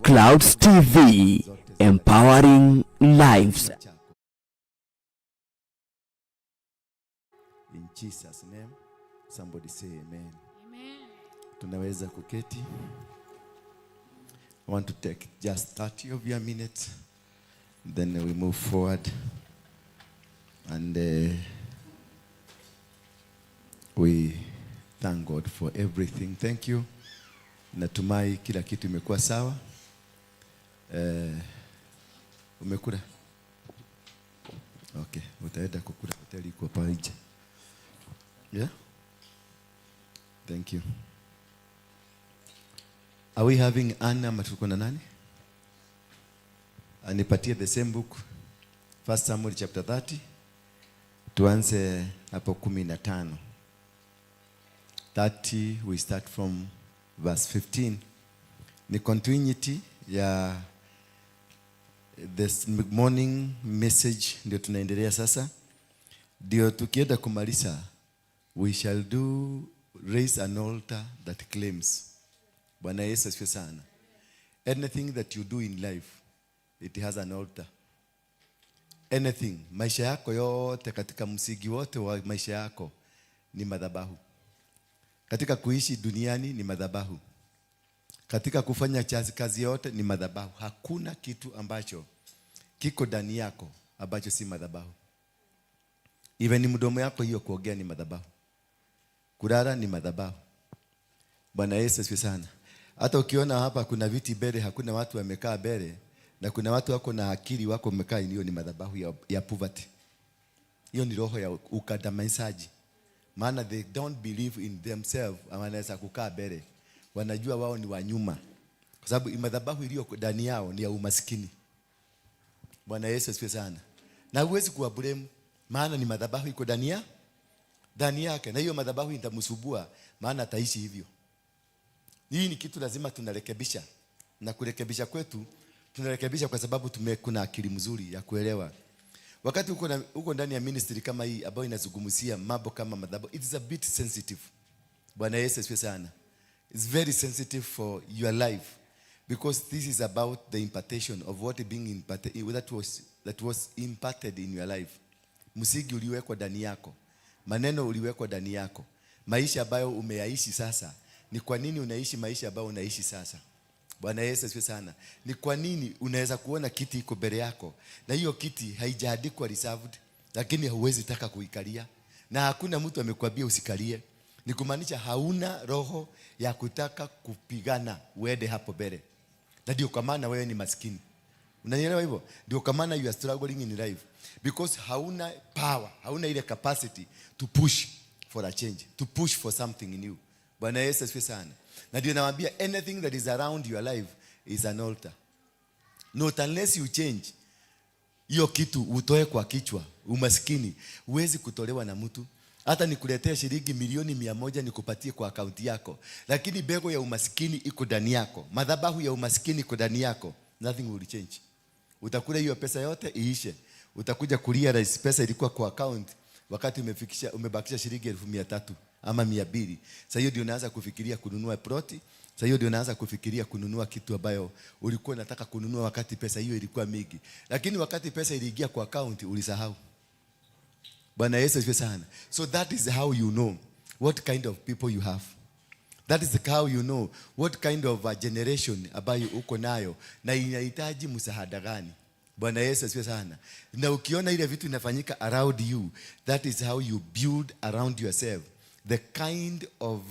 Clouds TV, empowering lives. In Jesus name, somebody say amen. Amen. Tunaweza kuketi. I want to take just 30 of your minutes, then we move forward and we thank God for everything. Thank you. Natumai kila kitu imekuwa sawa. Umekula? Okay, utaenda kukula hoteli iko pale nje. Yeah? Thank you. Are we having Anna ama tuko na nani? Anipatie the same book. First Samuel chapter 30. Tuanze hapo 15. 30, we start from verse 15. Ni continuity ya this morning message ndio tunaendelea sasa. Ndio tukienda kumaliza, we shall do raise an altar that claims. Bwana Yesu asifiwe sana. Anything that you do in life, it has an altar. Anything, maisha yako yote, katika msingi wote wa maisha yako ni madhabahu. Katika kuishi duniani ni madhabahu. Katika kufanya kazi yote ni madhabahu. Hakuna kitu ambacho kiko ndani yako ambacho si madhabahu. Even mdomo yako hiyo kuongea ni madhabahu. Kulala ni madhabahu. Bwana Yesu asifiwe sana. Hata ukiona hapa kuna viti mbele, hakuna watu wamekaa mbele, na kuna watu wako na akili wako wamekaa, hiyo ni madhabahu ya poverty. Hiyo ni roho ya ukandamizaji. Maana they don't believe in themselves, wanaweza kukaa mbele. Wanajua wao ni wa nyuma. Kwa sababu madhabahu iliyo ndani yao ni ya umaskini. Bwana Yesu asifiwe sana. Na huwezi kuwa blame, maana ni madhabahu iko ndani yake, na hiyo madhabahu itamsumbua, maana ataishi hivyo. Hii ni kitu lazima tunarekebisha, na kurekebisha kwetu tunarekebisha kwa sababu kuna akili mzuri ya kuelewa. Wakati uko ndani ya ministry kama hii ambayo inazungumzia mambo kama madhabahu, it is a bit sensitive. Bwana Yesu asifiwe sana. It's very sensitive for your life because this is about the impartation of what being imparted, that was imparted in your life. Msingi uliwekwa ndani yako, maneno uliwekwa ndani yako, maisha ambayo umeyaishi sasa. Ni kwa nini unaishi maisha ambayo unaishi sasa? Bwana Yesu asifiwe sana. Ni kwa nini unaweza kuona kiti iko mbele yako na hiyo kiti haijaandikwa reserved, lakini huwezi taka kuikalia na hakuna mtu amekwambia usikalie? Ni kumaanisha hauna roho ya kutaka kupigana uende hapo mbele, na ndio kwa maana wewe ni maskini. Unanielewa hivyo? Ndio kwa maana you are struggling in life because hauna power, hauna ile capacity to push for a change, to push for something new. Bwana Yesu asifiwe sana. Na ndio nawaambia, anything that is around your life is an altar. Not unless you change hiyo kitu utoe kwa kichwa, umaskini huwezi kutolewa na mtu. Hata nikuletee shilingi milioni 100 nikupatie kwa akaunti yako, lakini mbegu ya umaskini iko ndani yako, madhabahu ya umaskini iko ndani yako, nothing will change. Utakula hiyo pesa yote iishe, utakuja kulia rais, pesa ilikuwa kwa account wakati umebakisha shilingi 300,000 ama 200. Sasa hiyo ndio unaanza kufikiria kununua ploti. Sasa hiyo ndio unaanza kufikiria kununua kitu ambayo ulikuwa unataka kununua wakati pesa hiyo ilikuwa mingi, lakini wakati pesa iliingia kwa account ulisahau. Bwana Yesu asifiwe sana. So that is how you know what kind of people you have. That is how you know what kind of a generation ambayo uko nayo na inahitaji msaada gani. Bwana Yesu asifiwe sana. Na ukiona ile vitu inafanyika around you, that is how you build around yourself the kind of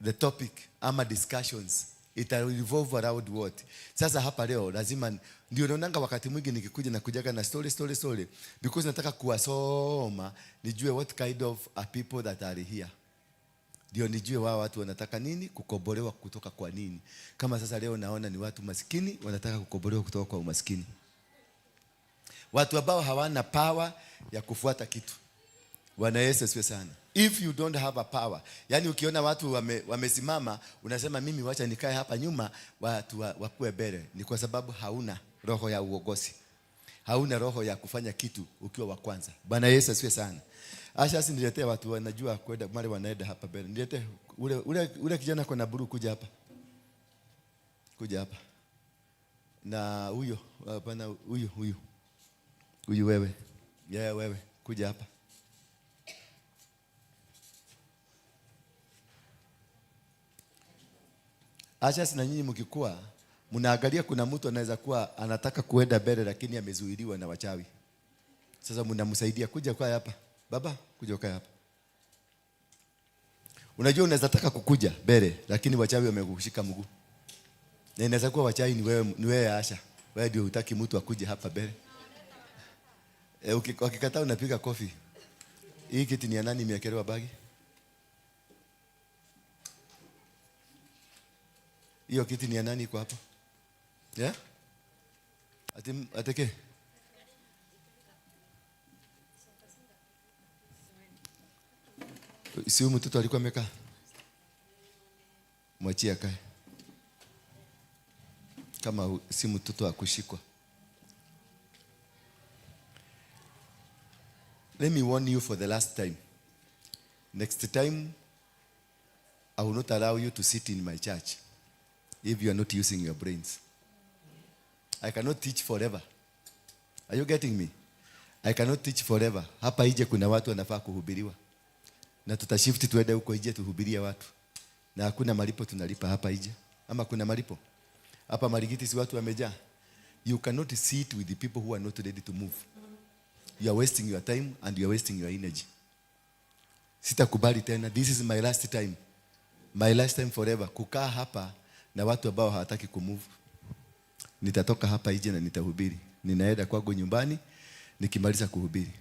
the topic ama discussions ita revolve around what. Sasa hapa leo lazima ndio naonanga wakati mwingi nikikuja na kujaga na story, story, story, because nataka kuwasoma nijue what kind of a people that are here, ndio nijue wao watu wanataka nini, kukombolewa kutoka kwa nini. Kama sasa leo naona ni watu maskini wanataka kukombolewa kutoka kwa umaskini, watu ambao hawana power ya kufuata kitu. Bwana Yesu asifiwe sana. If you don't have a power, yani ukiona watu wamesimama unasema, "Mimi wacha nikae hapa nyuma, watu wakuwe mbele," ni kwa sababu hauna roho ya uongozi, hauna roho ya kufanya kitu ukiwa wa kwanza. Bwana Yesu asifiwe sana. Acha sisi niletee watu wanajua kwenda mali wanaenda hapa mbele. Niletee ule kijana kwa na blue, kuja hapa. Kuja hapa. Na huyo hapana, huyo huyu huyu wewe, yeah, wewe kuja hapa. Acha na nyinyi mkikuwa mnaangalia, kuna mtu anaweza kuwa anataka kuenda mbele lakini amezuiliwa na wachawi. Sasa mnamsaidia kuja kwa hapa. Baba, kuja ukae hapa. Unajua unaweza taka kukuja mbele lakini wachawi wamekushika mguu. Na inaweza kuwa wachawi ni wewe Asha. Wewe ndio hutaki mtu akuje hapa mbele. Wakikataa unapiga kofi. Hii kiti ni ya nani imewekelewa bagi? Hiyo kiti ni ya nani iko hapa? Yeah? Ati ateke. Si huyu mtoto alikuwa amekaa? Mwachie akae. Kama si mtoto akushikwa. Let me warn you for the last time. Next time, I will not allow you to sit in my church if you are not using your brains. I cannot teach forever. Are you getting me? I cannot teach forever. Hapa nje kuna watu wanafaa kuhubiriwa. Na tutashift tuende huko nje tuhubirie watu. Na hakuna malipo tunalipa hapa nje. Ama kuna malipo? Hapa Marigiti si watu wamejaa. You cannot sit with the people who are not ready to move. You are wasting your time and you are wasting your energy. Sitakubali tena. This is my last time. My last time forever. Kukaa hapa na watu ambao hawataki kumove. Nitatoka hapa nje na nitahubiri. Ninaenda kwangu nyumbani nikimaliza kuhubiri.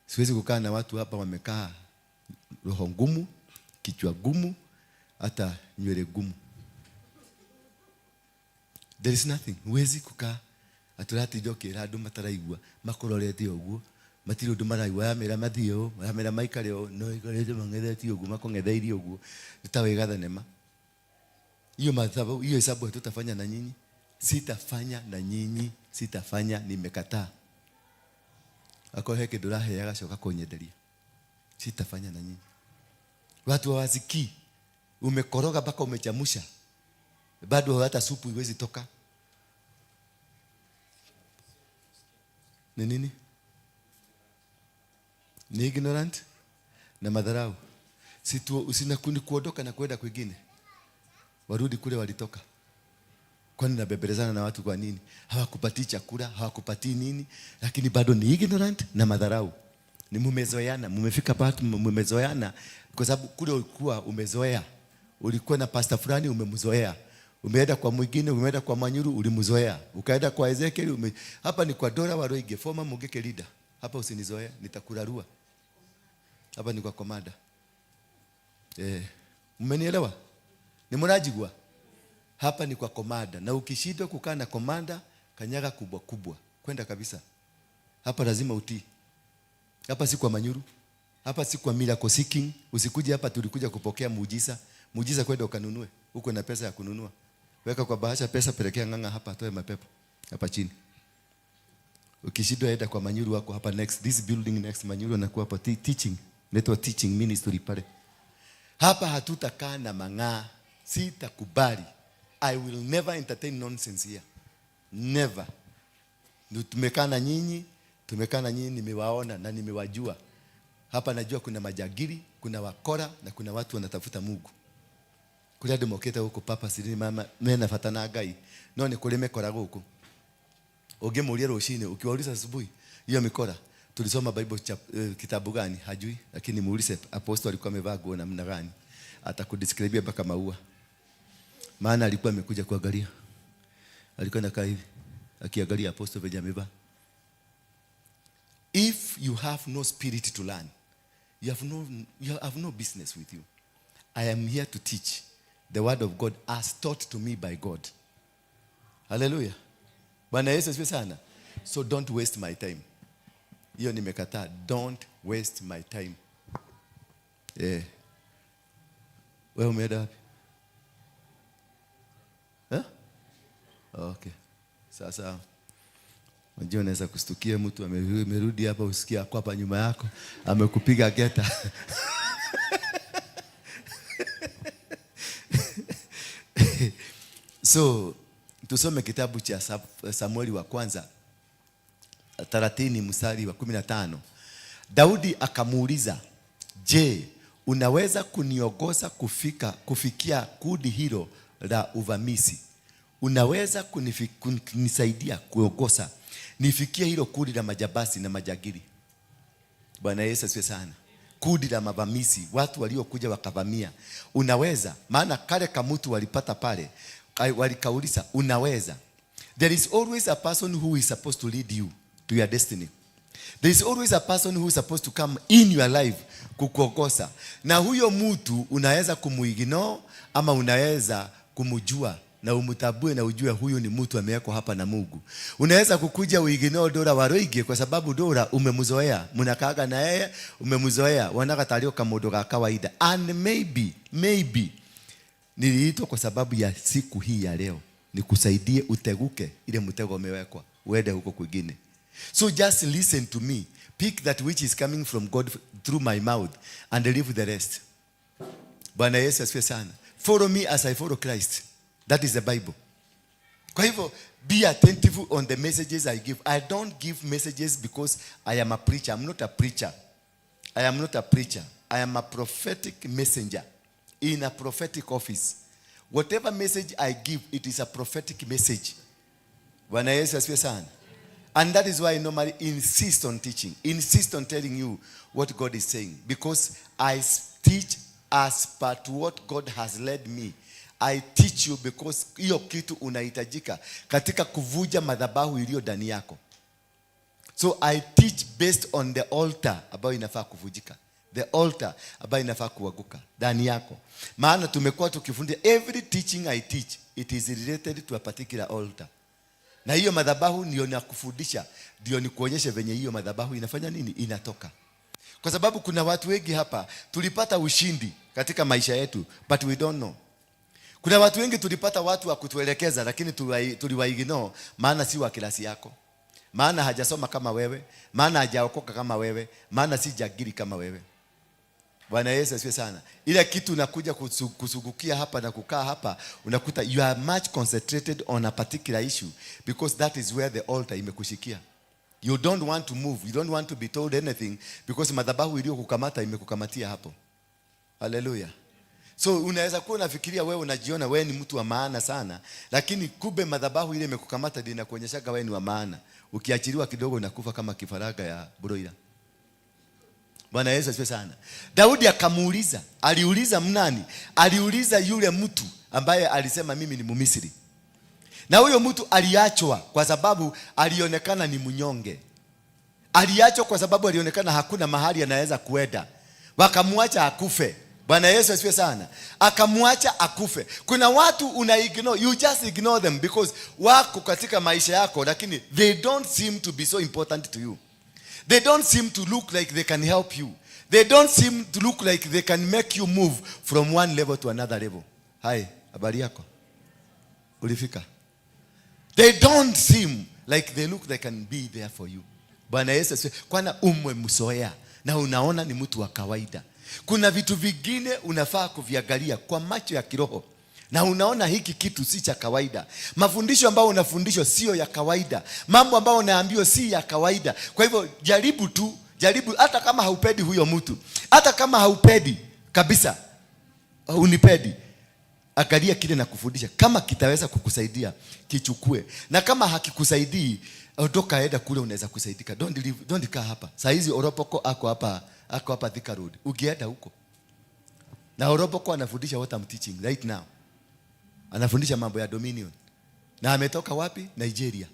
Siwezi kukaa na watu hapa wamekaa roho ngumu, kichwa gumu, hata nywele gumu. There is nothing. Huwezi kukaa aturati njoke andu mataraigua makurorete uguo matiri undu maraigua yamera mathie uu yamera maikare uu no ikarete mang'ethete uguo makung'etheirie uguo nitawega thenema hiyo madhabahu hiyo hesabu hatutafanya na nyinyi. Sitafanya na nyinyi, sitafanya, nimekataa. Akorwo he kindu uraheaga coka kunyenderia. Sitafanya na nyinyi. Watu hawasikii. Umekoroga mpaka umechamusha, bado hata supu iwezi toka. Ni nini? Ni ignorant na madharau. Usina kuondoka na kwenda kwingine. Warudi kule walitoka. Kwani nabembelezana na watu kwa nini? Hawakupatii chakula, hawakupatii nini, lakini bado ni ignorant na madharau. Ni mumezoeana, mumefika pale mumezoeana kwa sababu kule ulikuwa umezoea. Ulikuwa na pastor fulani umemzoea. Umeenda kwa mwingine, umeenda kwa Manyuru ulimzoea. Ukaenda kwa Ezekiel hapa ni kwa Dora Waruinge, former Mugeke leader. Hapa usinizoea, nitakurarua. Hapa ni kwa komanda. Mmenielewa? Ni mnajigua? Hapa ni kwa komanda. Na ukishindwa kukaa na komanda, kanyaga kubwa kubwa. Kwenda kabisa. Hapa lazima utii. Hapa si kwa Manyuru. Hapa si kwa miracle seeking. Usikuje hapa tulikuja kupokea muujiza. Muujiza kwenda ukanunue. Uko na pesa ya kununua. Weka kwa bahasha pesa, pelekea ng'ang'a hapa atoe mapepo. Hapa chini. Ukishindwa enda kwa Manyuru wako hapa next. This building next Manyuru anakuwa hapa teaching. Inaitwa teaching ministry pale. Hapa hatutakaa na mang'aa. Sitakubali. I will never entertain nonsense here. Never. Tumekaa na nyinyi, tumekaa na nyinyi, nimewaona na nimewajua. Hapa najua kuna majagiri, kuna wakora na kuna watu wanatafuta Mungu. Kuria andu mokite guku papa siri mama mena bata na Ngai no ni kuri mikora guku. Ungimuria rucini ukiwauliza asubuhi hiyo mikora tulisoma Bible kitabu gani hajui, lakini muulize apostle alikuwa amevaa nguo namna gani atakudescribe mpaka maua. Maana alikuwa amekuja kuangalia. Alikuwa anakaa hivi akiangalia apostle venye amevaa. If you have no spirit to learn, you have no business with you. I am here to teach the word of God as taught to me by God. Hallelujah. Bwana Yesu asifiwe sana. So don't waste my time. Hiyo nimekataa. Don't waste my time. Wewe umeenda wapi? Okay. Sasa unajua unaweza kustukia mtu amerudi hapa usikie ako hapa nyuma yako amekupiga geta. So Tusome kitabu cha Samueli wa kwanza 30 mstari wa 15. Daudi akamuuliza, "Je, unaweza kuniongoza kufikia kundi hilo la uvamizi? Unaweza kunisaidia kuongoza nifikie hilo kundi la majambazi na majangili?" Bwana Yesu asifiwe sana. Kundi la mavamizi, watu waliokuja wakavamia. Unaweza, maana kale kamutu walipata pale, walikauliza, "Unaweza?" There is always a person who is supposed to lead you to your destiny. There is always a person who is supposed to come in your life kukuongoza. Na huyo mtu unaweza kumuignore ama unaweza kumjua na umtambue na ujue huyu ni mtu amewekwa hapa na Mungu. Unaweza kukuja uignore Dora Waroige kwa sababu Dora umemzoea, mnakaaga na yeye, umemzoea, wonaga tarĩ kamundu ga kawaida. And maybe niliitwa kwa sababu ya siku hii ya leo nikusaidie uteguke ile mtego umewekwa uende huko kwingine. So just listen to me. Pick that which is coming from God through my mouth and leave the rest. Bwana Yesu asifiwe sana. Follow me as I follow Christ. That is the Bible. Kwa hivyo be attentive on the messages I give. I don't give messages because I am a preacher. I'm not a preacher. I am not a preacher. I am a prophetic messenger in a prophetic office. Whatever message I give, it is a prophetic message. Bwana Yesu asifiwe sana. And that is why I normally insist on teaching, insist on telling you what God is saying. Because I teach as per to what God has led me. I teach you because hiyo kitu unahitajika katika kuvunja madhabahu iliyo ndani yako. So I teach based on the altar ambayo inafaa kuvunjika. The altar ambayo inafaa kuanguka ndani yako. Maana tumekuwa tukifundisha, every teaching I teach, it is related to a particular altar. Na hiyo madhabahu ndio nakufundisha, ndio nikuonyeshe venye hiyo madhabahu inafanya nini, inatoka. Kwa sababu kuna watu wengi hapa tulipata ushindi katika maisha yetu, but we don't know. Kuna watu wengi tulipata watu wa kutuelekeza, lakini tuliwaignore, maana si wa klasi yako, maana hajasoma kama wewe, maana hajaokoka kama wewe, maana si jangili kama wewe. Bwana Yesu asifiwe sana. Ile kitu unakuja kusugukia hapa na kukaa hapa, unakuta you are much concentrated on a particular issue because that is where the altar imekushikia. You don't want to move, you don't want to be told anything because madhabahu iliyokukamata imekukamatia hapo. Haleluya. So unaweza kuwa unafikiria wewe unajiona wewe ni mtu wa maana sana, lakini kumbe madhabahu ile imekukamata ndio inakuonyeshaga wewe ni wa maana. Ukiachiliwa kidogo unakufa kama kifaranga ya broiler. Bwana Yesu asifiwe sana. Daudi akamuuliza, aliuliza mnani? Aliuliza yule mtu ambaye alisema, "Mimi ni Mumisri." Na huyo mtu aliachwa kwa sababu alionekana ni mnyonge. Aliachwa kwa sababu alionekana hakuna mahali anaweza kuenda. Wakamwacha akufe. Bwana Yesu asifiwe sana. Akamwacha akufe. Kuna watu una ignore, you just ignore them because wako katika maisha yako, lakini they don't seem to be so important to you. They don't seem to look like they can help you. They don't seem to look like they can make you move from one level to another level. Hi, habari yako? Ulifika? They don't seem like they look they can be there for you. Bwana Yesu asifiwe. Kwana umemzoea na unaona ni mtu wa kawaida. Kuna vitu vingine unafaa kuviangalia kwa macho ya kiroho na unaona hiki kitu si cha kawaida. Mafundisho ambayo unafundishwa sio ya kawaida, mambo ambayo unaambiwa si ya kawaida. Kwa hivyo jaribu tu, jaribu, hata kama haupendi huyo mtu, hata kama haupendi kabisa, unipendi, angalia kile nakufundisha, kama kitaweza kukusaidia kichukue, na kama hakikusaidii, ondoka, enda kule unaweza kusaidika. Don't leave, don't kaa hapa. Saa hizi Oropoko ako hapa, ako hapa Thika Road, ukienda huko na Oropoko anafundisha what I'm teaching right now, anafundisha mambo ya dominion, na ametoka wapi? Nigeria.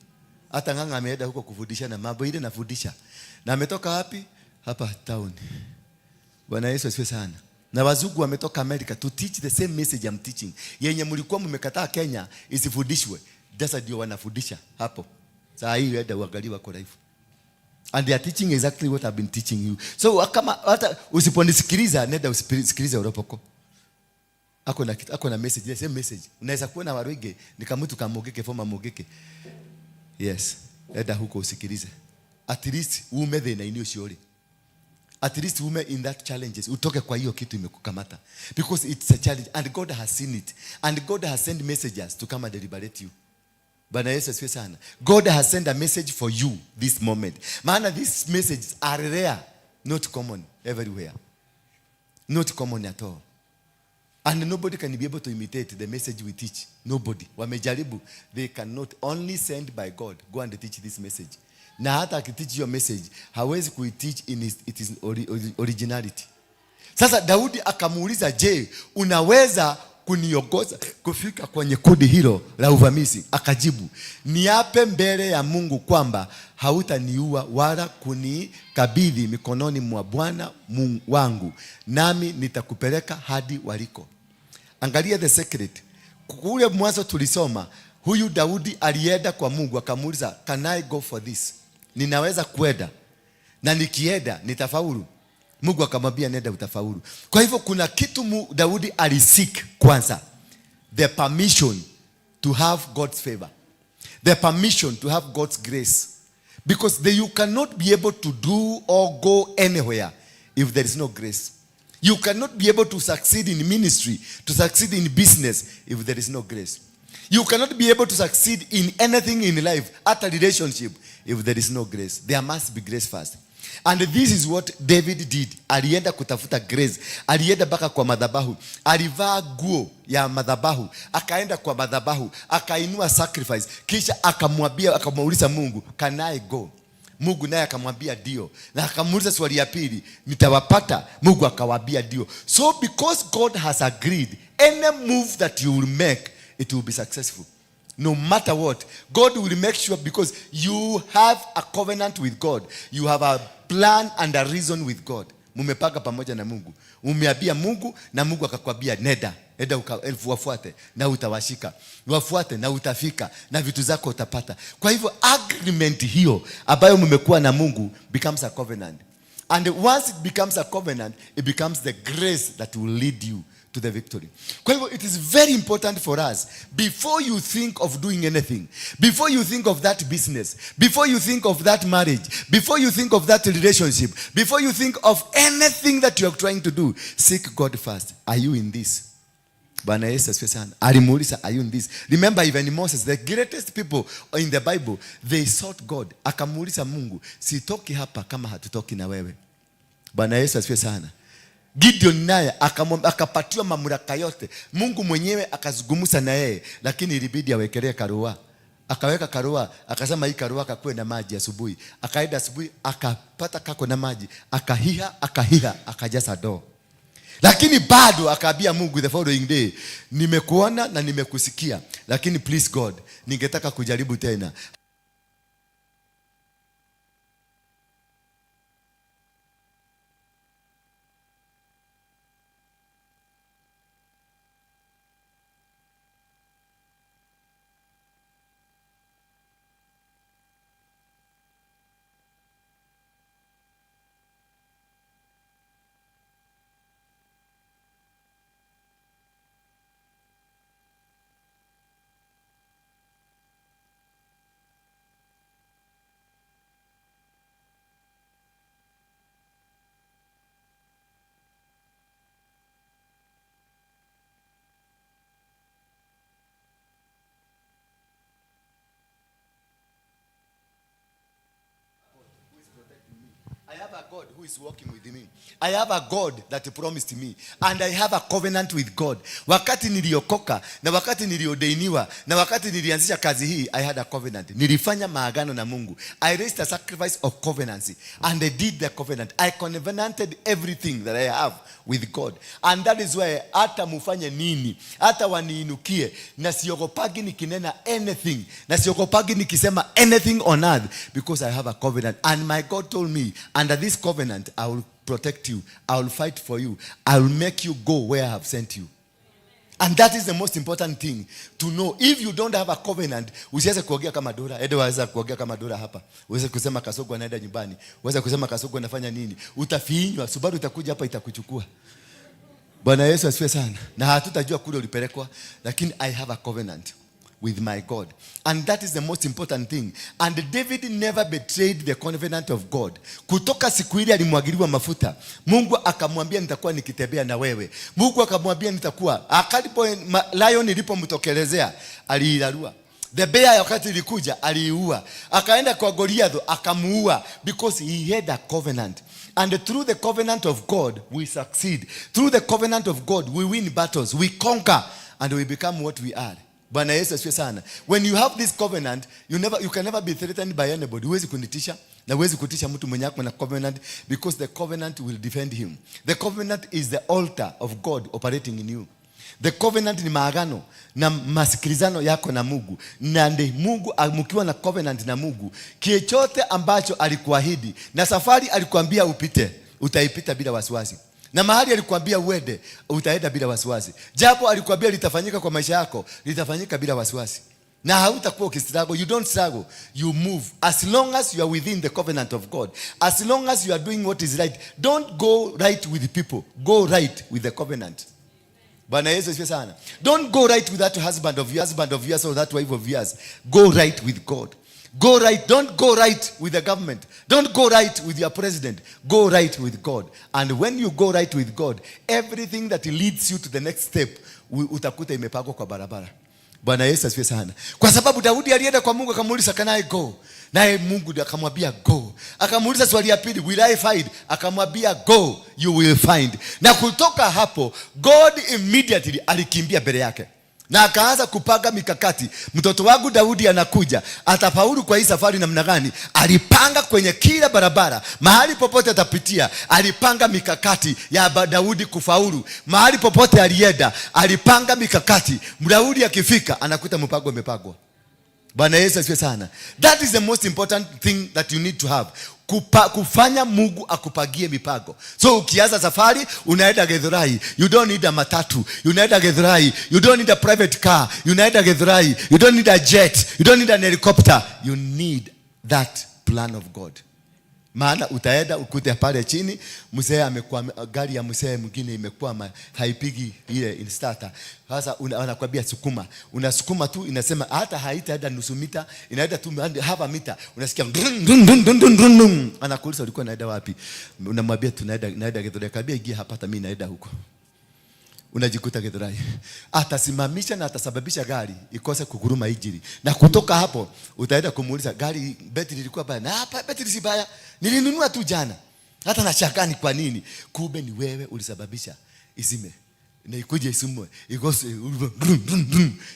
Hata Ng'ang'a ameenda huko kufundisha na mambo ile nafundisha, na ametoka wapi? Hapa town. Bwana Yesu asifiwe sana. Na wazungu wametoka America to teach the same message I'm teaching. Yenye mlikuwa mmekataa Kenya isifundishwe. Sasa ndio wanafundisha hapo. Saa hii enda uangalie wako live. And they are teaching exactly what I've been teaching you. So kama hata usiponisikiliza, nenda usikilize Oropoko. Ako na message, the same message. Unaweza kuona Waruige ni kama mtu kamugike former mugike. Yes. Enda huko usikilize. At least ume thĩna-inĩ ũcio ũrĩ, at least ume in that challenges, utoke kwa hiyo kitu imekukamata, because it's a challenge and God has seen it and God has sent messengers to come and liberate you. Bwana Yesu asifiwe sana. God has sent a message for you this moment. Maana these messages are rare, not common everywhere. Not common at all. And nobody can be able to imitate the message we teach. Nobody. Wamejaribu. They cannot. Only sent by God. Go and teach this message. Na hata akiteach your message, hawezi kuiteach in its originality. Sasa Daudi akamuuliza, je, unaweza kuniongoza kufika kwenye kundi hilo la uvamizi? Akajibu, niape mbele ya Mungu kwamba hautaniua wala kunikabidhi mikononi mwa Bwana Mungu wangu, nami nitakupeleka hadi waliko. Angalia the secret. Kule mwanzo tulisoma, huyu Daudi alienda kwa Mungu akamuuliza, can I go for this? Ninaweza kwenda, na nikienda nitafaulu? Mungu akamwambia nenda, utafaulu. Kwa hivyo kuna kitu Daudi aliseek kwanza, the permission to have God's favor, the permission to have God's grace, because you cannot be able to do or go anywhere if there is no grace. You cannot be able to succeed in ministry, to succeed in business if there is no grace. You cannot be able to succeed in anything in life, at a relationship, if there is no grace. There must be grace first. And this is what David did. Alienda kutafuta grace. Alienda mpaka kwa madhabahu. Alivaa nguo ya madhabahu. Akaenda kwa madhabahu. Akainua sacrifice. Kisha akamwambia, akamuuliza Mungu, can I go? Mungu naye akamwambia ndio. Na akamuuliza swali ya pili, nitawapata? Mungu akawaambia ndio. So because God has agreed, any move that you will make, it will be successful. No matter what, God will make sure, because you have a covenant with God. You have a plan and a reason with God. Mumepanga pamoja na Mungu. Umeambia Mungu na Mungu akakwambia nenda. Nenda wafuate na utawashika. Wafuate na utafika na vitu zako utapata. Kwa hivyo agreement hiyo ambayo mmekuwa na Mungu becomes a covenant. And once it becomes a covenant, it becomes the grace that will lead you to the victory. Kwa hivyo it is very important for us, before you think of doing anything, before you think of that business, before you think of that marriage, before you think of that relationship, before you think of anything that you are trying to do, seek God first. Are you in this? Bwana Yesu asifiwe sana. Alimuuliza, are you in this? Remember, even Moses, the greatest people in the Bible, they sought God. Akamuuliza Mungu, sitoki hapa kama hatutoki na wewe. Bwana Yesu asifiwe sana. Gideon naye akapatiwa mamlaka yote. Mungu mwenyewe akazungumza na yeye, lakini ilibidi awekelee karua. Akaweka karua, akasema hii karua kakuwe na maji asubuhi. Akaenda asubuhi akapata kako na maji, akahiha, akahiha, akajaza ndoo. Lakini bado akaambia Mungu the following day, nimekuona na nimekusikia, lakini please God, ningetaka kujaribu tena. I have a God who is working with me. I have a God that promised me. And I have a covenant with God. Wakati niliokoka, na wakati niliodeiniwa, na wakati nilianzisha kazi hii, I had a covenant. Nilifanya maagano na Mungu. I raised a sacrifice of covenancy. And I did the covenant. I covenanted everything that I have with God. And that is why hata mufanye nini, hata waniinukie, na siogopagi nikinena anything, na siogopagi nikisema anything on earth, because I have a covenant. And my God told me, under this covenant, I will protect you. I will fight for you. I will make you go where I have sent you. And that is the most important thing to know. If you don't have a covenant, usiweze kuongea kama Dora. Ede waweza kuongea kama Dora hapa. Uweze kusema Kasongo anaenda nyumbani. Uweze kusema Kasongo anafanya nini. Utafinywa, Subaru itakuja hapa itakuchukua. Bwana Yesu asifiwe sana. Na hatutajua kule ulipelekwa, lakini I have a covenant with my God. And that is the most important thing. And David never betrayed the covenant of God. Kutoka siku ile alimwagiliwa mafuta, Mungu akamwambia nitakuwa nikitembea na wewe. Mungu akamwambia nitakuwa. Akalipo lion ilipomtokelezea, aliilarua. The bear wakati ilikuja aliiua. Akaenda kwa Goliath akamuua because he had a covenant. And through the covenant of God we succeed. Through the covenant of God we win battles, we conquer and we become what we are. Bwana Yesu asifiwe sana. When you have this covenant, you can never be threatened by anybody. Huwezi kunitisha na huwezi kutisha mtu mwenye ako na covenant because the covenant will defend him. The covenant is the altar of God operating in you. The covenant ni maagano na masikilizano yako na Mungu. Na ndi Mungu, mkiwa na covenant na Mungu, chochote ambacho alikuahidi na safari alikuambia upite, utaipita bila wasiwasi. Na mahali alikuambia uende, utaenda bila wasiwasi. Japo alikuambia litafanyika kwa maisha yako, litafanyika bila wasiwasi. Na hautakuwa ukistruggle. You don't struggle. You move. As long as you are within the covenant of God. As long as you are doing what is right. Don't go right with people. Go right with the covenant. Bwana Yesu asifiwe sana. Don't go right with that husband of yours, husband of yours or that wife of yours. Go right with God. Go right. Don't go right with the government. Don't go right with your president. Go right with God. And when you go right with God, everything that leads you to the next step utakuta imepangwa kwa barabara. Bwana Yesu asifiwe sana. Kwa sababu Daudi alienda kwa Mungu akamuuliza, "Can I go?" Naye Mungu akamwambia, "Go." Akamuuliza swali ya pili, "Will I find?" Akamwambia, "Go, you will find." Na kutoka hapo God immediately alikimbia mbele yake na akaanza kupanga mikakati. Mtoto wangu Daudi anakuja, atafaulu kwa hii safari namna gani? Alipanga kwenye kila barabara, mahali popote atapitia, alipanga mikakati ya Daudi kufaulu. Mahali popote alienda, alipanga mikakati. Daudi akifika, anakuta mpango umepangwa. Bwana Yesu asifiwe sana. That is the most important thing that you need to have. Kufanya Mungu akupagie mipango. So ukianza safari unaenda Githurai, you don't need a matatu, unaenda Githurai, you don't need a private car, unaenda Githurai, you don't need a jet, you don't need an helicopter, you need that plan of God. Maana utaenda ukute pale chini mzee amekuwa, gari ya mzee mwingine imekwama, haipigi ile starter. Sasa anakwambia sukuma, unasukuma tu, inasema hata haitaenda nusu mita, inaenda tu half a meter, unasikia ndrun, ndrun, ndrun, ndrun, ndrun, ndrun. Anakuuliza ulikuwa unaenda wapi? Unamwambia tunaenda, naenda Githurai. Akambia ingia hapa, hata mimi naenda huko. Unajikuta Githurai. Atasimamisha na atasababisha gari ikose kuguruma injini, na kutoka hapo utaenda kumuuliza gari betri ilikuwa baya, na hapa betri si baya, nilinunua tu jana, hata nashangaa ni kwa nini. Kumbe ni wewe ulisababisha izime na ikuje isumwe ikose,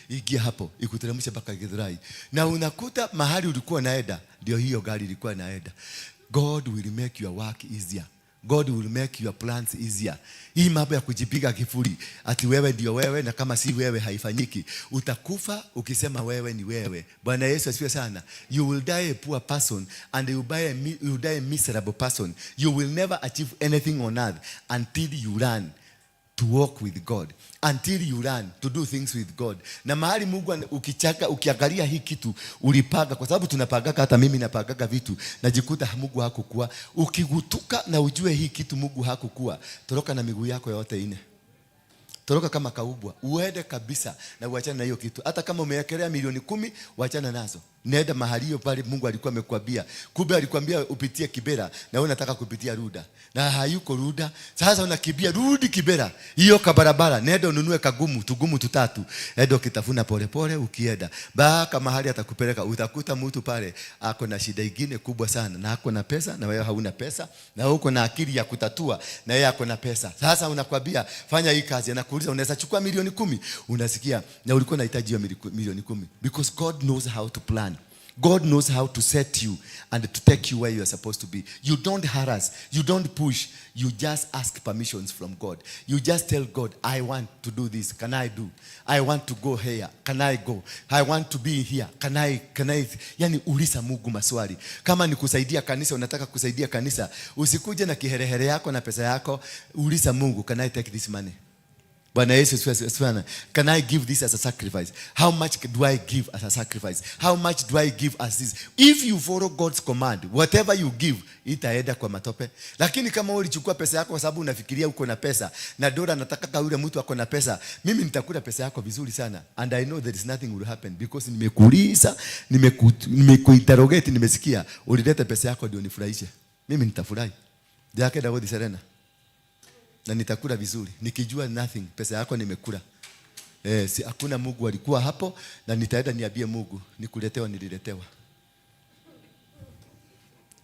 ingia hapo ikuteremsha mpaka Githurai, na unakuta mahali ulikuwa naenda ndio hiyo gari ilikuwa naenda. God will make your work easier. God will make your plans easier. Hii mambo ya kujipiga kifuri ati wewe ndio wewe na kama si wewe haifanyiki. Utakufa ukisema wewe ni wewe. Bwana Yesu asifiwe sana. You will die a poor person and you will die a miserable person. You will never achieve anything on earth until you learn to walk with God, until you learn to do things with God. Na mahali Mungu ukichaka, ukiangalia hii kitu ulipanga, kwa sababu tunapangaka, hata mimi napangaka vitu, najikuta Mungu hakukuwa. Ukigutuka na ujue hii kitu Mungu hakukuwa, toroka na miguu yako yote ine. Toroka kama kaubwa, uende kabisa na uachane na hiyo kitu. Hata kama umewekelea milioni 10, wachana nazo. Nenda mahali hiyo pale Mungu alikuwa amekwambia. Kumbe alikwambia upitie Kibera na wewe unataka kupitia Runda. Na hayuko Runda. Sasa unakimbia, rudi Kibera. Hiyo kabarabara, nenda ununue kagumu, tugumu tutatu. Enda ukitafuna pole pole ukienda. Mpaka mahali atakupeleka, utakuta mtu pale ako na shida ingine kubwa sana na ako na pesa na wewe hauna pesa, na wewe uko na akili ya kutatua na yeye ako na pesa. Sasa unakwambia fanya hii kazi, anakuuliza unaweza chukua milioni 10? Unasikia na ulikuwa unahitaji hiyo milioni 10 because God knows how to plan. God knows how to set you and to take you where you are supposed to be. You don't harass, you don't push, you just ask permissions from God. You just tell God, "I want to do this, can I do? I want to go here, can I go? I want to be here, can I, can I?" Yani uliza Mungu maswali. Kama ni kusaidia kanisa, unataka kusaidia kanisa, usikuje na kiherehere yako na pesa yako, uliza Mungu, "Can I take this money? Bwana Yesu asifiwe sana. Can I give this as a sacrifice? How much do I give as a sacrifice? How much do I give as this?" If you follow God's command, whatever you give itaenda kwa matope. Lakini kama ulichukua pesa yako kwa sababu unafikiria uko na pesa na dola nataka yule mtu ako na pesa, mimi nitakula pesa yako vizuri sana and I know there is nothing will happen because nimekuuliza, nimekuinterrogate, nimesikia ulileta pesa yako ndio nifurahishe. Mimi nitafurahi. Jake Daudi Serena, na nitakula vizuri nikijua nothing, pesa yako nimekula. Si hakuna Mungu alikuwa hapo, na nitaenda niambie Mungu nikuletewa, nililetewa.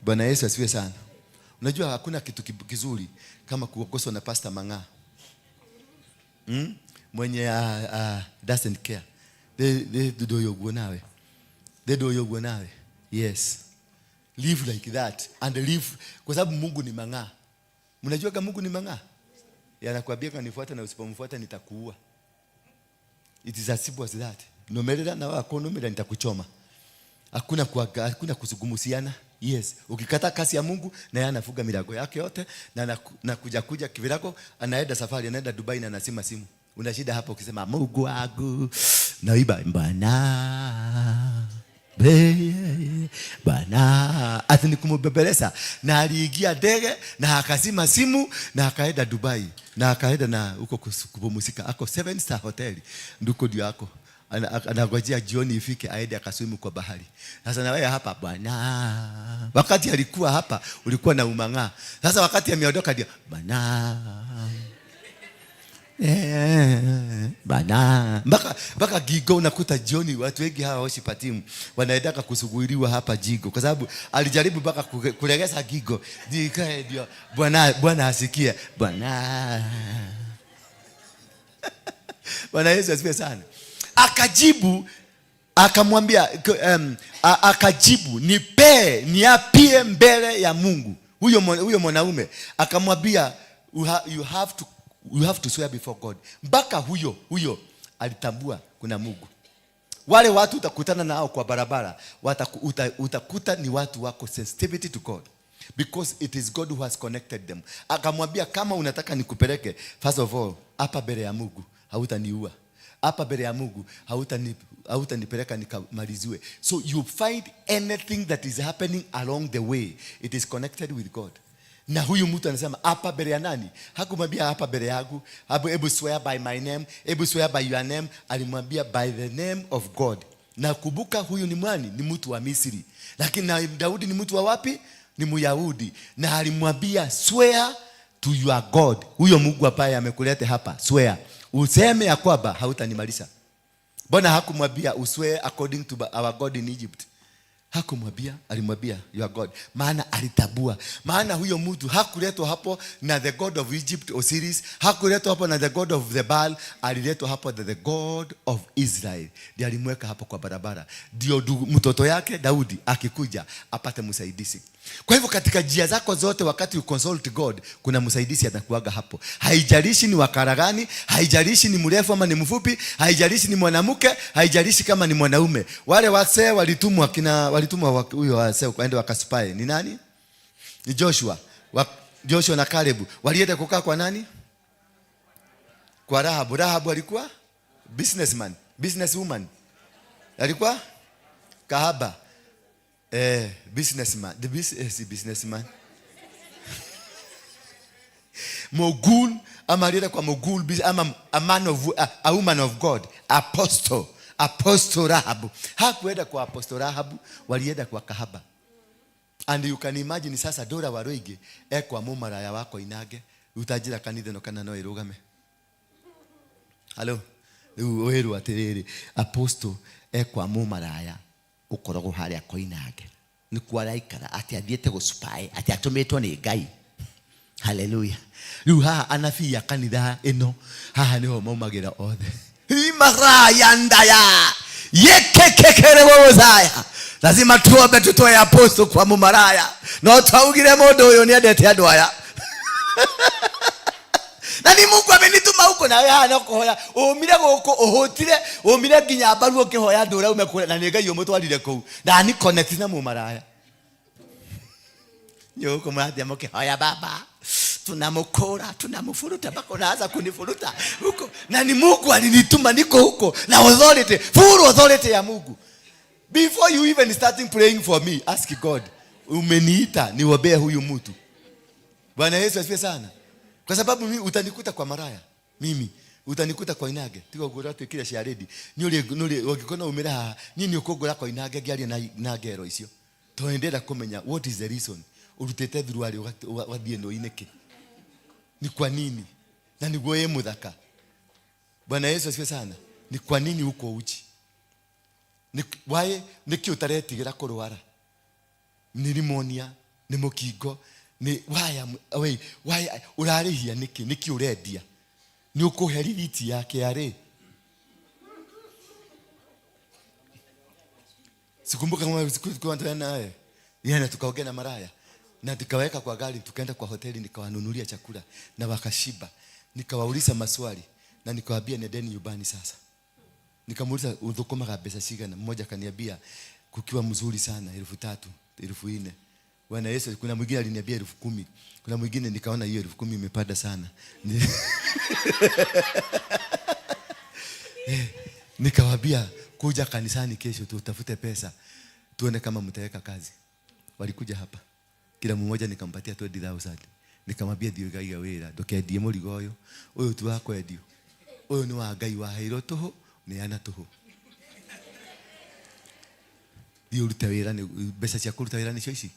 Bwana Yesu asifiwe sana. Unajua hakuna kitu kizuri kama kuongozwa na Pastor Mang'a. Mwenye doesn't care. They do yoguo nawe. They do yoguo nawe. Yes. Live like that and live, kwa sababu Mungu ni Mang'a. Mnajua kama Mungu ni Mang'a? Yanakuambia kanifuata na usipomfuata nitakuua. It is as simple as that. Nomerera na wako nomerera nitakuchoma. Hakuna kuzungumziana. Yes, ukikata kasi ya Mungu na yeye anafunga milango yake yote na na kuja kuja kivirako, anaenda safari, anaenda Dubai na anasima simu. Una shida hapo ukisema Mungu wangu naiba bana. Bana ati ni kumubembeleza, na aliingia ndege na akazima simu na akaenda Dubai na akaenda na huko kupumzika, ako 7 star hotel ndiko ndio ako anangojea jioni ifike aende akaswimu kwa bahari. Sasa na wewe hapa bwana, wakati alikuwa hapa ulikuwa na umang'aa. Sasa wakati ameondoka ndio bwana. Bana mpaka Gigo unakuta jioni watu wengi hawa worship team wanaendaka kusuguliwa hapa Gigo, kwa sababu alijaribu mpaka kulegeza Gigo ndio ndio bwana asikie bwana. Bwana Yesu asifiwe sana. Akajibu akamwambia, akajibu nipe niapie mbele ya Mungu. Huyo mwanaume akamwambia you have to swear before God. Mpaka huyo alitambua kuna Mungu. Wale watu utakutana nao kwa barabara, utakuta ni watu wako sensitivity to God, because it is God who has connected them. Akamwambia kama unataka nikupeleke, first of all hapa mbele ya Mungu hautaniua. Hapa mbele ya Mungu hautanipeleka nikamaliziwe. So you find anything that is happening along the way, it is connected with God. Na huyu mtu anasema hapa mbele ya nani? Hakumwambia hapa mbele yangu, hebu swear by my name, hebu swear by your name. Alimwambia by the name of God. Na kumbuka huyu ni mwani, ni mtu wa Misri. Lakini na Daudi ni mtu wa wapi? Ni Myahudi. Na alimwambia swear to your God. Huyo Mungu ambaye amekuleta hapa, swear. Useme ya kwamba hautanimaliza. Mbona hakumwambia uswear according to our God in Egypt? Hakumwambia, alimwambia your God. Maana alitabua. Maana huyo mtu hakuletwa hapo na the God of Egypt Osiris, hakuletwa hapo na the God of the Baal, aliletwa hapo na the God of Israel. Ndiye alimweka hapo kwa barabara. Ndio mtoto yake Daudi akikuja apate msaidizi. Kwa hivyo katika njia zako zote wakati you consult God, kuna msaidizi atakuaga hapo. Haijalishi ni wakara gani, haijalishi ni mrefu ama ni mfupi, haijalishi ni mwanamke, haijalishi kama ni mwanaume. Wale wasee walitumwa kina, walitumwa huyo wasee waende wakaspy. Ni nani? Ni Joshua. Joshua na Caleb walienda kukaa kwa nani? Kwa Rahabu. Rahabu alikuwa businessman, businesswoman. Alikuwa kahaba. Businessman. The si businessman. Mogul, ama alienda kwa mogul, ama a man of, a woman of God, apostle, Apostle Rahabu. Hakuenda kwa Apostle Rahabu, walienda kwa kahaba. And you can imagine sasa Dora Waruinge ekwa mumaraya wako inage utajira kanitha no kana no irugame. Hello. Riu wirwo atiriri apostle ekwa mumaraya ukoragwo haria Koinange nikuo araikara ati athiete guspy ati atumitwo ni Ngai. Haleluya. Riu haha anabii a kanitha ino haha niho maumagira othe. Imaraya ndaya yekekekere wozaya. Lazima tuombe tutoe apostle kwa mumaraya. No twaugire mundu uyu niendete andu aya. Na ni Mungu amenituma huko na wewe hana kuhoya. Umire guku uhutire, umire nginya mbaru ukihoya andu uria ume kure na ni Ngai umutwarire kuu. Na ni connect na mumaraya. Nyuko mwathia mukihoya baba. Tunamukora, tunamfuruta mpaka unaanza kunifuruta huko. Na ni Mungu alinituma niko huko na authority, full authority ya Mungu. Before you even starting praying for me, ask God, umeniita niombee huyu mtu. Bwana Yesu asifiwe sana. Kwa sababu mimi utanikuta kwa maraya. Mimi utanikuta kwa inage. Tigo gura twikire cia ready. Ni uri ni uri ungikona umira haha, ni ni ukugura kwa inage ngiaria na ngero icio. Toendera kumenya what is the reason. Urutite thuruari ugathie no-inĩ kĩ? Ni kwa nini? Na niguo ĩ muthaka. Bwana Yesu asifiwe sana. Ni kwa nini uko uchi? Ni why niki utaretigĩra kũrwara? Nĩ pneumonia, nĩ mũkingo, nĩ why why ũrarĩhia nĩkĩ? Nĩkĩ ũrendia? Nĩ ũkũhe rithiti ya KRA? Sikumbuka kama siku tulikuwa naye. Yeye na tukaongea na maraya. Na tukaweka kwa gari, tukaenda kwa hoteli, nikawanunulia chakula na wakashiba. Nikawauliza maswali na nikawaambia nendeni nyumbani sasa. Nikamuuliza uthukumaga mbeca cigana? Mmoja akaniambia kukiwa mzuri sana 3,000, 4,000. Bwana Yesu, kuna mwingine aliniambia 10,000. Kuna mwingine nikaona hiyo 10,000 imepanda sana. Nikawaambia kuja kanisani kesho tutafute pesa tuone kama mtaweka kazi. Walikuja hapa. Kila mmoja nikampatia 20,000. Nikamwambia thiĩ ũgaiga wĩra, ndũkendie mũrigo ũyũ. Ũyũ ti wa kwendio. Ũyũ nĩ wa Ngai, waheirwo tũhũ, neana tũhũ. Thiĩ ũrute wĩra, nĩ mbeca cia kũruta wĩra nĩcio ici.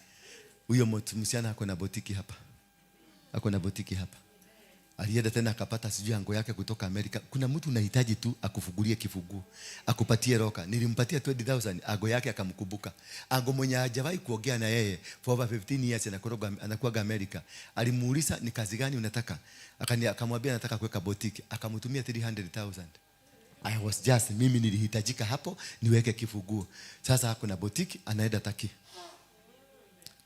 Huyo msichana ako na botiki hapa. Ako na botiki hapa. Alienda tena akapata sijui ango yake kutoka Amerika. Kuna mtu unahitaji tu akufungulie kifunguo, akupatie roka. Nilimpatia 20,000, ango yake akamkumbuka. Ango mwenye hajawahi kuongea na yeye for over 15 years, anakuaga Amerika. Alimuuliza ni kazi gani unataka? Akamwambia nataka kuweka botiki. Akamtumia 300,000. I was just, mimi nilihitajika hapo niweke kifunguo. Sasa ako na botiki, anaenda Turkey.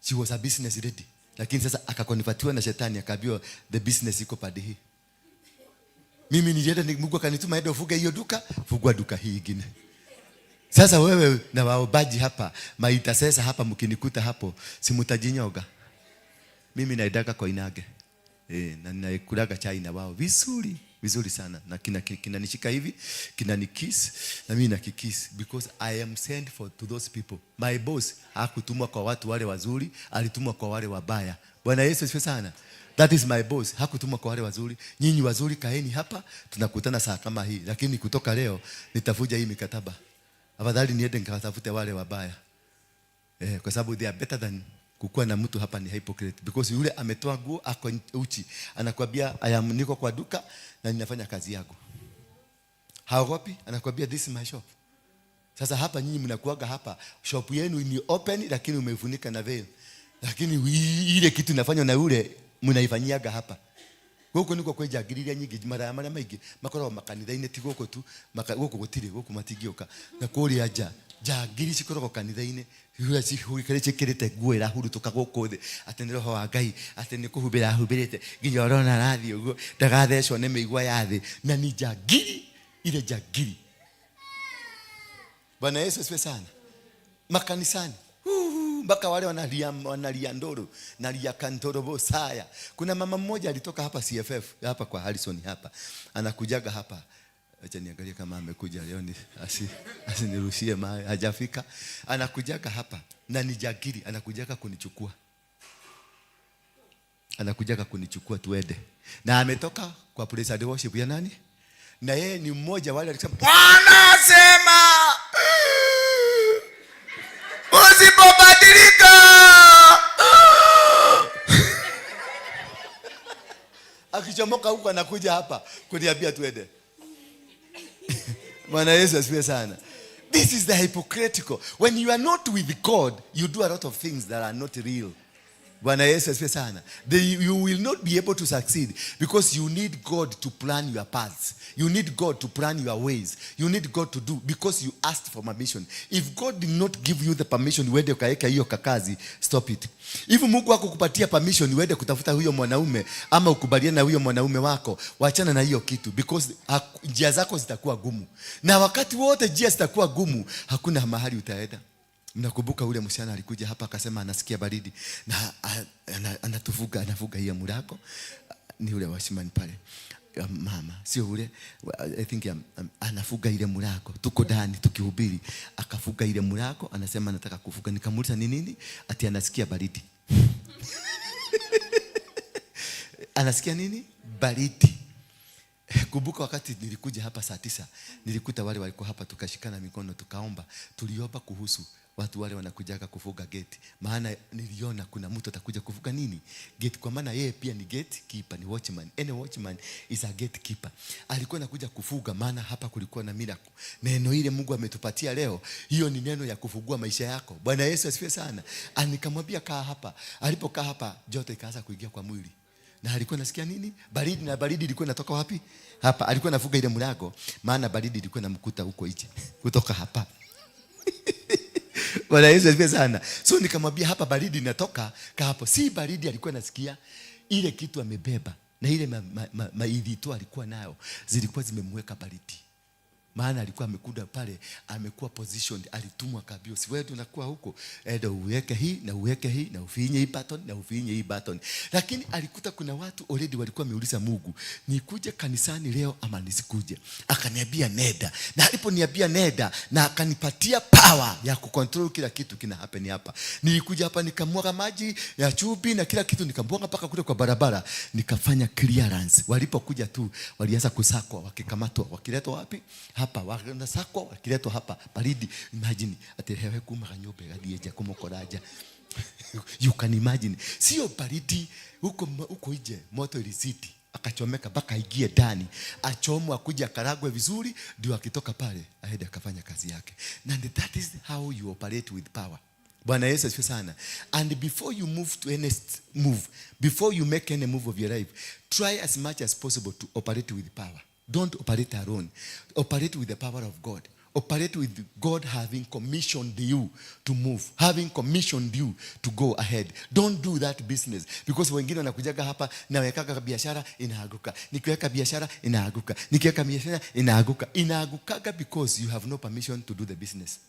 She was a business lady. Lakini sasa akakonfatiwa na shetani, akaambiwa the business iko pande hii. Mimi nilienda, Mungu akanituma ende ufunge hiyo duka, fungua duka hii ingine. Sasa wewe na waombaji hapa, maitasesa hapa, mkinikuta hapo, si mtajinyoga. Mimi naendaga kwa Inage. Na ninakulaga chai na wao vizuri, vizuri sana. Na kinanishika hivi, kinanikiss, na mimi nakikiss because I am sent for to those people. My boss hakutumwa kwa watu wale wazuri, alitumwa kwa wale wabaya. Bwana Yesu asifiwe sana. That is my boss. Hakutumwa kwa wale wazuri. Nyinyi wazuri kaeni hapa, tunakutana saa kama hii. Lakini kutoka leo nitavuja hii mikataba. Afadhali niende nikatafute wale wabaya. Kwa sababu they are better than kukuwa na mtu hapa ni hypocrite. Because yule ametoa nguo ako uchi, anakuambia I am, niko kwa duka na ninafanya kazi yangu. Haogopi, anakuambia this is my shop. Sasa hapa nyinyi mnakuaga hapa, shop yenu ni open lakini umeifunika na veil. Lakini ile kitu inafanywa na yule mnaifanyiaga hapa. Gũkũ nĩkuo kwĩ njangiri iria nyingĩ, maraya marĩa maingĩ makoragwo makanitha-inĩ, ti gũkũ tu, gũkũ gũtirĩ, gũkũ matingĩũka. Na kũrĩa nja, njangiri cikoragwo kanitha-inĩ, iria ciĩkĩrĩte nguo ĩrahurutũka gũkũ thĩ, atĩ nĩ roho wa Ngai, atĩ nĩ kũhumbĩra ahumbĩrĩte, nginya ũrona arathiĩ ũguo, ndagathecwo nĩ mĩigua ya thĩ. Na ni njangiri, ile njangiri. Bwana Yesu asifiwe sana. Makanisani mpaka wale wanalia ndoro na lia kantoro bosaya. Kuna mama mmoja alitoka hapa CFF, hapa kwa Harrison hapa. Anakujaga hapa. Acha niangalie kama amekuja leo, ni asinirushie mawe. Hajafika. Anakujaga hapa na ni jagiri, anakujaga kunichukua. Anakujaga kunichukua tuende. Na ametoka kwa praise and worship ya nani? Na yeye ni mmoja wale alisema Bwana sema usipobadilika. Akichomoka huko anakuja hapa kuniambia tuende. Bwana Yesu asifiwe sana. This is the hypocritical. When you are not with God, you do a lot of things that are not real. Bwana Yesu asifiwe sana. You will not be able to succeed because you need God to plan your paths. You need God to plan your ways. You need God to do because you asked for permission. If God did not give you the permission uende ukaeka hiyo kakazi, stop it. If Mungu hakukupatia permission uende kutafuta huyo mwanaume ama ukubaliane na huyo mwanaume wako, wachana na hiyo kitu because njia zako zitakuwa gumu. Na wakati wote njia zitakuwa gumu, hakuna mahali utaenda. Mnakumbuka ule msichana alikuja hapa akasema anasikia baridi na anatufuga, anafuga hiyo mlango. Ni ule washimani pale. Ya mama, sio ule, I think anafuga ile mlango. Tuko ndani tukihubiri, akafuga ile mlango, anasema anataka kufuga. Nikamuuliza ni nini? Ati anasikia baridi. Anasikia nini? Baridi. Kumbuka wakati nilikuja hapa saa 9, nilikuta wale walikuwa hapa, tukashikana mikono, tukaomba. Tuliomba kuhusu watu wale wanakujaga kufunga gate, maana niliona kuna mtu atakuja kufunga nini gate, kwa maana yeye pia ni gatekeeper, ni watchman. Any watchman is a gatekeeper. Alikuwa anakuja kufunga, maana hapa kulikuwa na miracle. Neno ile Mungu ametupatia leo, hiyo ni neno ya kufungua maisha yako. Bwana Yesu asifiwe sana. Nikamwambia kaa hapa. Alipokaa hapa, joto ikaanza kuingia kwa mwili na alikuwa nasikia nini baridi, na baridi ilikuwa inatoka wapi? Hapa. Alikuwa anafunga ile mlango, maana baridi ilikuwa inamkuta huko nje kutoka hapa. Bwana Yesu asifiwe sana. So nikamwambia hapa baridi inatoka, kaa hapo. Si baridi alikuwa nasikia, ile kitu amebeba na ile maidhito alikuwa nayo zilikuwa zimemweka baridi, maana alikuwa amekuja pale, amekuwa positioned, alitumwa kabio, si wewe unakuwa huko, enda uweke hii na uweke hii na ufinye hii button na ufinye hii button. Lakini alikuta kuna watu already walikuwa wameuliza Mungu, nikuje kanisani leo ama nisikuje? Akaniambia nenda, na aliponiambia nenda, na akanipatia power ya kucontrol kila kitu kina happen hapa. Nilikuja hapa nikamwaga maji ya chumvi na kila kitu, nikamwaga mpaka kule kwa barabara, nikafanya clearance. Walipokuja tu walianza kusakwa, wakikamatwa, wakiletwa wapi? Hapa. Wanasakwa wakiletwa hapa. Baridi, imagine ati hewe kumaga nyumba ĩgathiĩ nja kũmũkora nja. You can imagine, sio baridi huko huko nje, moto ilizidi, akachomeka mpaka aingie ndani, achomwe, akuja akaragwe vizuri, ndio akitoka pale aende akafanya kazi yake. And that is how you operate with power. Bwana Yesu asifiwe sana. And before you move to any move, before you make any move of your life, try as much as possible to operate with power. Don't operate alone. Operate with the power of God. Operate with God having commissioned you to move, having commissioned you to go ahead. Don't do that business because wengine wanakujaga hapa, nawekaga biashara inaaguka, nikiweka biashara inaaguka, nikiweka biashara inaaguka. Inaagukaga because you have no permission to do the business.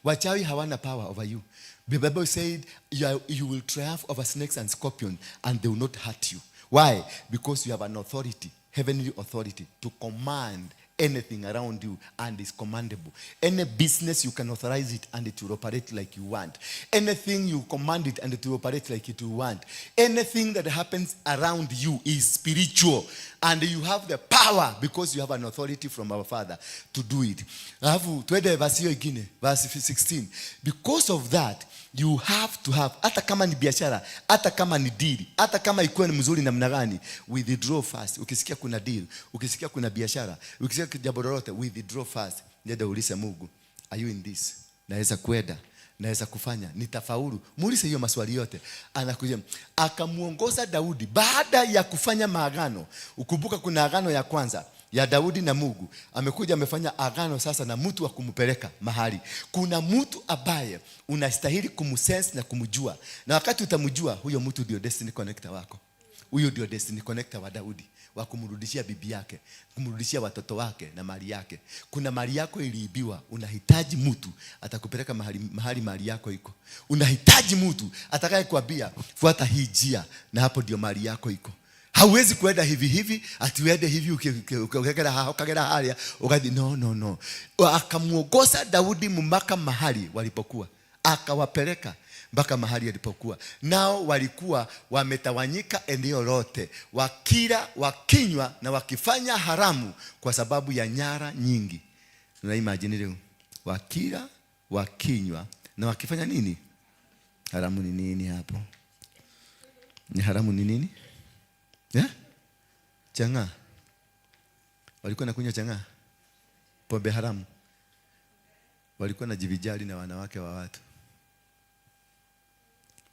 Wachawi hawana power over you. The Bible said you will triumph over snakes and scorpions and they will not hurt you. Why? Because you have an authority, heavenly authority, to command anything around you and is commandable. Any business, you can authorize it and it will operate like you want. Anything you command it and it will operate like it will want. Anything that happens around you is spiritual and you have the power because you have an authority from our Father to do it. Alafu twende verse hiyo ingine, verse 16. Because of that, you have to have, hata kama ni biashara, hata kama ni deal, hata kama ikuwe ni mzuri namna gani, withdraw first. Ukisikia kuna deal, ukisikia kuna biashara, ukisikia jambo lolote, withdraw first. Nenda ulize Mungu, are you in this? Naweza kwenda, naweza kufanya, nitafaulu? Muulize hiyo maswali yote. Anakuja akamuongoza Daudi baada ya kufanya maagano. Ukumbuka kuna agano ya kwanza ya Daudi na Mungu. Amekuja amefanya agano sasa na mtu wa kumpeleka mahali. Kuna mtu ambaye unastahili kumsense na kumjua, na wakati utamjua, huyo mtu ndio destiny connector wako. Huyo ndio destiny connector wa Daudi wa kumrudishia bibi yake, kumrudishia watoto wake na mali yake. Kuna mali yako iliibiwa, unahitaji mtu atakupeleka mahali, mahali mali yako iko. Unahitaji mtu atakayekuambia fuata hii njia, na hapo ndio mali yako iko. Hauwezi kwenda hivi hivi, ati uende hivi ukagera haha ukagera haria ugathi. No, no, no. Akamuongoza Daudi mpaka mahali walipokuwa, akawapeleka mpaka mahali alipokuwa. Nao walikuwa wametawanyika eneo lote, wakila, wakinywa na wakifanya haramu kwa sababu ya nyara nyingi. Una imagine leo, wakila, wakinywa na wakifanya nini? Haramu ni nini hapo? Ni haramu ni nini? Yeah? Chang'aa. Walikuwa nakunywa chang'aa, pombe haramu. Walikuwa najivinjari na wanawake wa watu,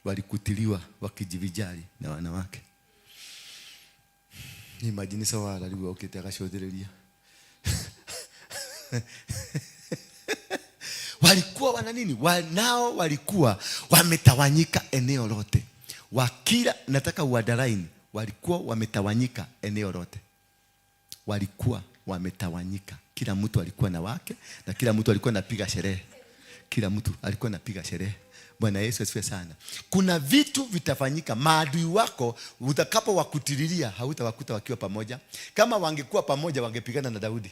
walikutiliwa wakijivinjari na wanawake. Imagine sawara rĩu okĩte agacũthĩrĩria. Walikuwa wana nini? Nao walikuwa wametawanyika eneo lote wakila, nataka uunderline, walikuwa wametawanyika eneo lote, walikuwa wametawanyika. Kila mtu alikuwa na wake na kila mtu alikuwa anapiga sherehe, kila mtu alikuwa anapiga sherehe. Bwana Yesu asifiwe sana. Kuna vitu vitafanyika, maadui wako utakapo wakutililia hautawakuta wakiwa pamoja. Kama wangekuwa pamoja wangepigana na Daudi.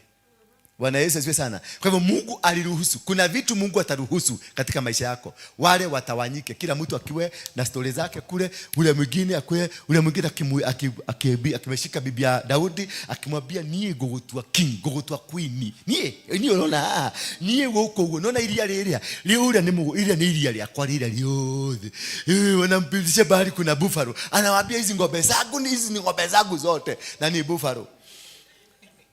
Bwana Yesu asifiwe sana. Kwa hivyo Mungu aliruhusu. Kuna vitu Mungu ataruhusu katika maisha yako. Wale watawanyike, kila mtu akiwe na stori zake kule, ule mwingine akwe, ule mwingine akimeshika bibi ya Daudi akimwambia niĩ ngũgũtua king, ngũgũtua queen. Niĩ, niĩ unaona haha, niĩ gũkũ ũguo, naona iria rĩrĩa, rĩũrĩa nĩ mũgũ, iria nĩ iria rĩakwa rĩrĩa rĩothe. Wanampitisha bahari kuna buffalo. Anawaambia hizi ng'ombe zangu, hizi ni ng'ombe zangu zote na ni buffalo.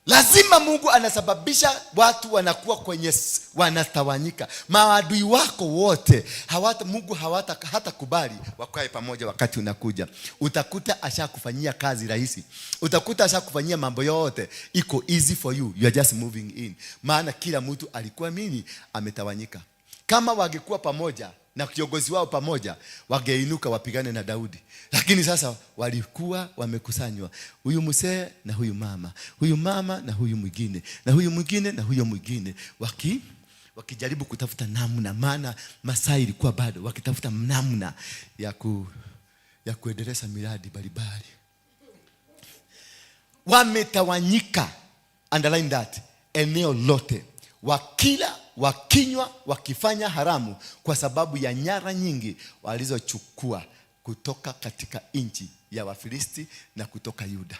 Lazima Mungu anasababisha watu wanakuwa kwenye wanatawanyika. Maadui wako wote hawata, Mungu hatakubali wakae pamoja wakati unakuja. Utakuta ashakufanyia kazi rahisi. Utakuta ashakufanyia mambo yote. Iko easy for you. You are just moving in. Maana kila mtu alikuwa nini? Ametawanyika. Kama wangekuwa pamoja na kiongozi wao pamoja, wangeinuka wapigane na Daudi. Lakini sasa walikuwa wamekusanywa, huyu mzee na huyu mama, huyu mama na huyu mwingine, na huyu mwingine na huyo mwingine, wakijaribu kutafuta namna, maana masaa ilikuwa bado, wakitafuta namna ya kuendeleza miradi mbalimbali. Wametawanyika, underline that, eneo lote, wakila, wakinywa, wakifanya haramu kwa sababu ya nyara nyingi walizochukua kutoka katika nchi ya Wafilisti na kutoka Yuda.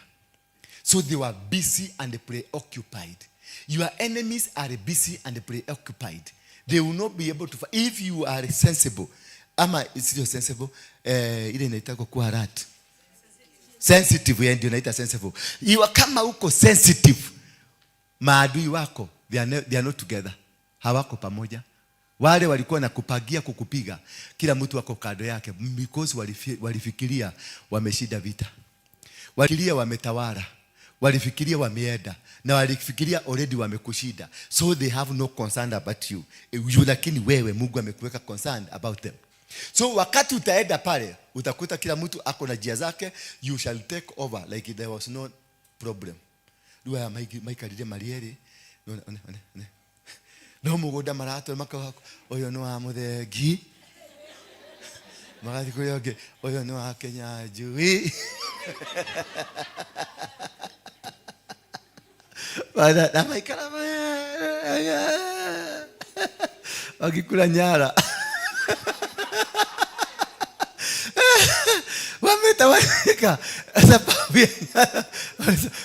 So they were busy and preoccupied. Your enemies are busy and preoccupied. They will not be able to if you are sensible. Ama sio sensible, ile inaitwa kuwa rat. Sensitive, yeah, ndio inaita sensible. Iwa kama uko sensitive, maadui wako they are not together. Hawako pamoja. Wale walikuwa na kupagia kukupiga, kila mtu ako kando yake, because walifikiria wameshinda vita. Walifikiria wametawala. Walifikiria wameenda. Na walifikiria already wamekushinda. So they have no concern about you. You, lakini wewe Mungu amekuweka concern about them. So wakati utaenda pale, utakuta kila mtu ako na njia zake, you shall take over like there was no problem. Rĩu aya maikarire marĩ erĩ, one, one, one, one. No mũgũnda maratũra makauga ũyũ nĩ wa mũthengi, magathiĩ kũrĩa ũngĩ, ũyũ nĩ wa Kĩnyanjui. Na maikara wakikula nyara. Wametawanyika sababu ya nyara.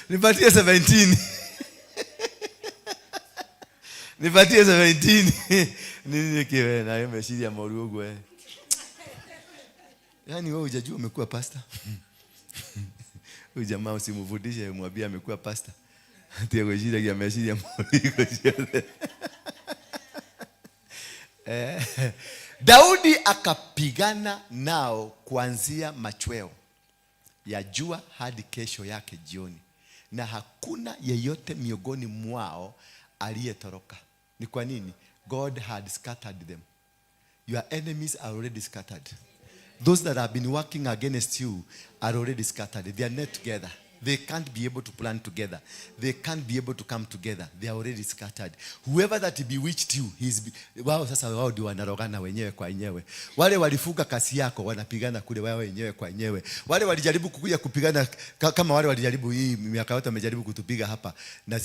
Nipatie 17. Nipatie 17. Nini nikiwe na yeye meshiri ya moru ũguo we. Yaani wewe hujajua umekuwa pastor. Huyu jamaa usimfundishe, mwambie amekuwa pastor. Ati gwĩciria meciria moru ciothe. Daudi akapigana nao kuanzia machweo ya jua hadi kesho yake jioni, na hakuna yeyote miongoni mwao aliyetoroka. Ni kwa nini? God had scattered them. Your enemies are already scattered. Those that have been working against you are already scattered. They are not together. They can't be able to plan together. They can't be able to come together. They are already scattered. Whoever that bewitched you, he's be, wao sasa wao ndio wanarogana wenyewe kwa wenyewe. Wale walifuga kasi yako wanapigana kule wao wenyewe kwa wenyewe. Wale walijaribu kukuja kupigana kama wale walijaribu hii miaka yote wamejaribu kutupiga hapa. Na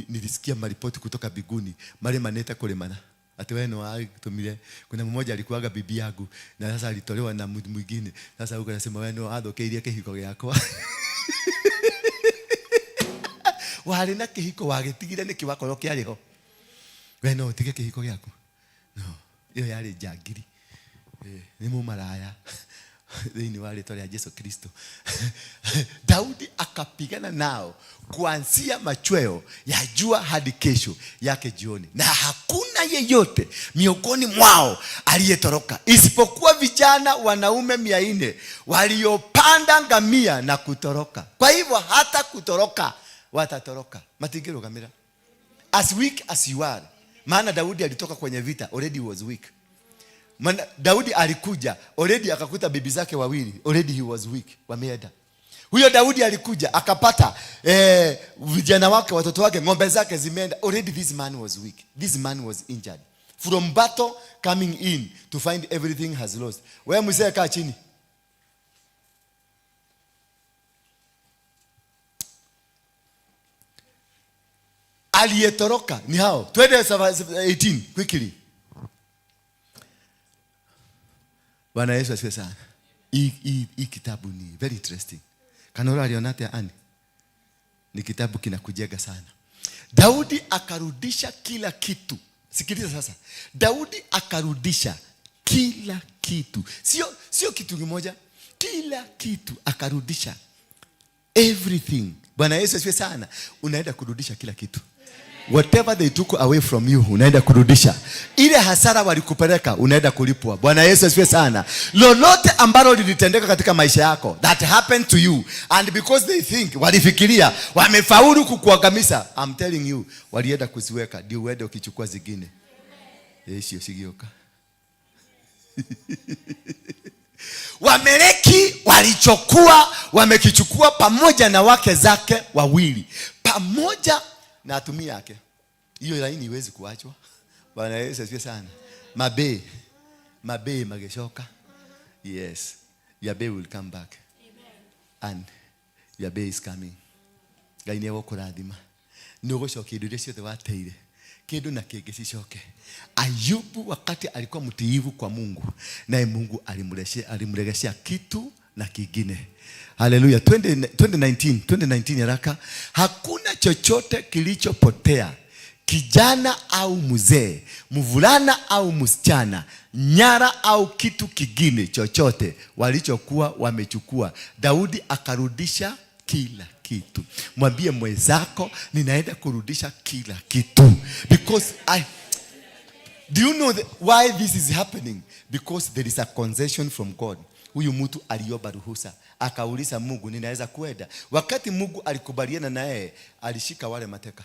nilisikia maripoti kutoka biguni. Male maneta kule mana. Ati wewe no atumire. Kuna mmoja alikuwaga bibi yangu na sasa alitolewa na mtu mwingine. Sasa huko anasema wewe no athũkĩirie kĩhiko gĩakwa. Warĩ na kĩhiko wagĩtigire nĩkĩ wakorwo kĩarĩ ho? We no ũtige kĩhiko gĩaku? No, ĩyo yarĩ njangiri. Nĩ mũmaraya thĩinĩ wa rĩtwa rĩa Jesu Kristo. Daudi akapigana nao kuanzia machweo ya jua hadi kesho yake jioni, na hakuna yeyote miongoni mwao aliyetoroka isipokuwa vijana wanaume 400 waliopanda ngamia na kutoroka. Kwa hivyo hata kutoroka watatoroka, matingĩrũgamĩra. As weak as you are. Maana Daudi alitoka kwenye vita already was weak. Maana Daudi alikuja already akakuta bibi zake wawili, already he was weak, wameenda. Huyo Daudi alikuja akapata vijana wake, watoto wake, ng'ombe zake zimeenda. Already this man was weak. This man was injured. From battle coming in to find everything has lost. Wewe mzee kaa chini. Aliyetoroka ni hao. Twende 18 quickly. Bwana Yesu asifiwe sana. Hii kitabu ni very interesting. Kanora aliona atia ani? Ni kitabu kinakujenga sana. Daudi akarudisha kila kitu. Sikiliza sasa. Daudi akarudisha kila kitu. Sio kitu kimoja. Kila kitu akarudisha. Everything. Bwana Yesu asifiwe sana. Unaenda kurudisha kila kitu. Whatever they took away from you, unaenda kurudisha. Ile hasara walikupeleka, unaenda kulipwa. Bwana Yesu asifiwe sana. Lolote ambalo lilitendeka katika maisha yako, that happened to you, and because they think, walifikiria, wamefaulu kukuangamiza, I'm telling you, walienda kuziweka, ndio uende ukichukua zingine. Yesu sigioka. Wameleki walichokuwa, wamekichukua pamoja na wake zake wawili, pamoja na atumia yake. Hiyo laini iwezi kuachwa. Bwana Yesu asifiwe sana. Mabe, mabe mageshoka. Yes, your babe will come back. Amen. And your babe is coming. Ngai nĩ egũkũrathima. Nĩ ũgũcokia indo iria ciothe wateire. Kĩndũ na kĩngĩ cicoke. Ayubu wakati alikuwa mtiivu kwa Mungu, naye Mungu alimregeshea kitu na kingine. Haleluya. 2019 haraka. Hakuna chochote kilichopotea, kijana au mzee, mvulana au msichana, nyara au kitu kingine chochote walichokuwa wamechukua. Daudi akarudisha kila kitu. Mwambie mwenzako, ninaenda kurudisha kila kitu. Because I do you know why this is happening? Because there is a concession from God. Huyu mtu aliomba ruhusa, akauliza Mungu, ninaweza kwenda? Wakati Mungu alikubaliana naye, alishika wale mateka.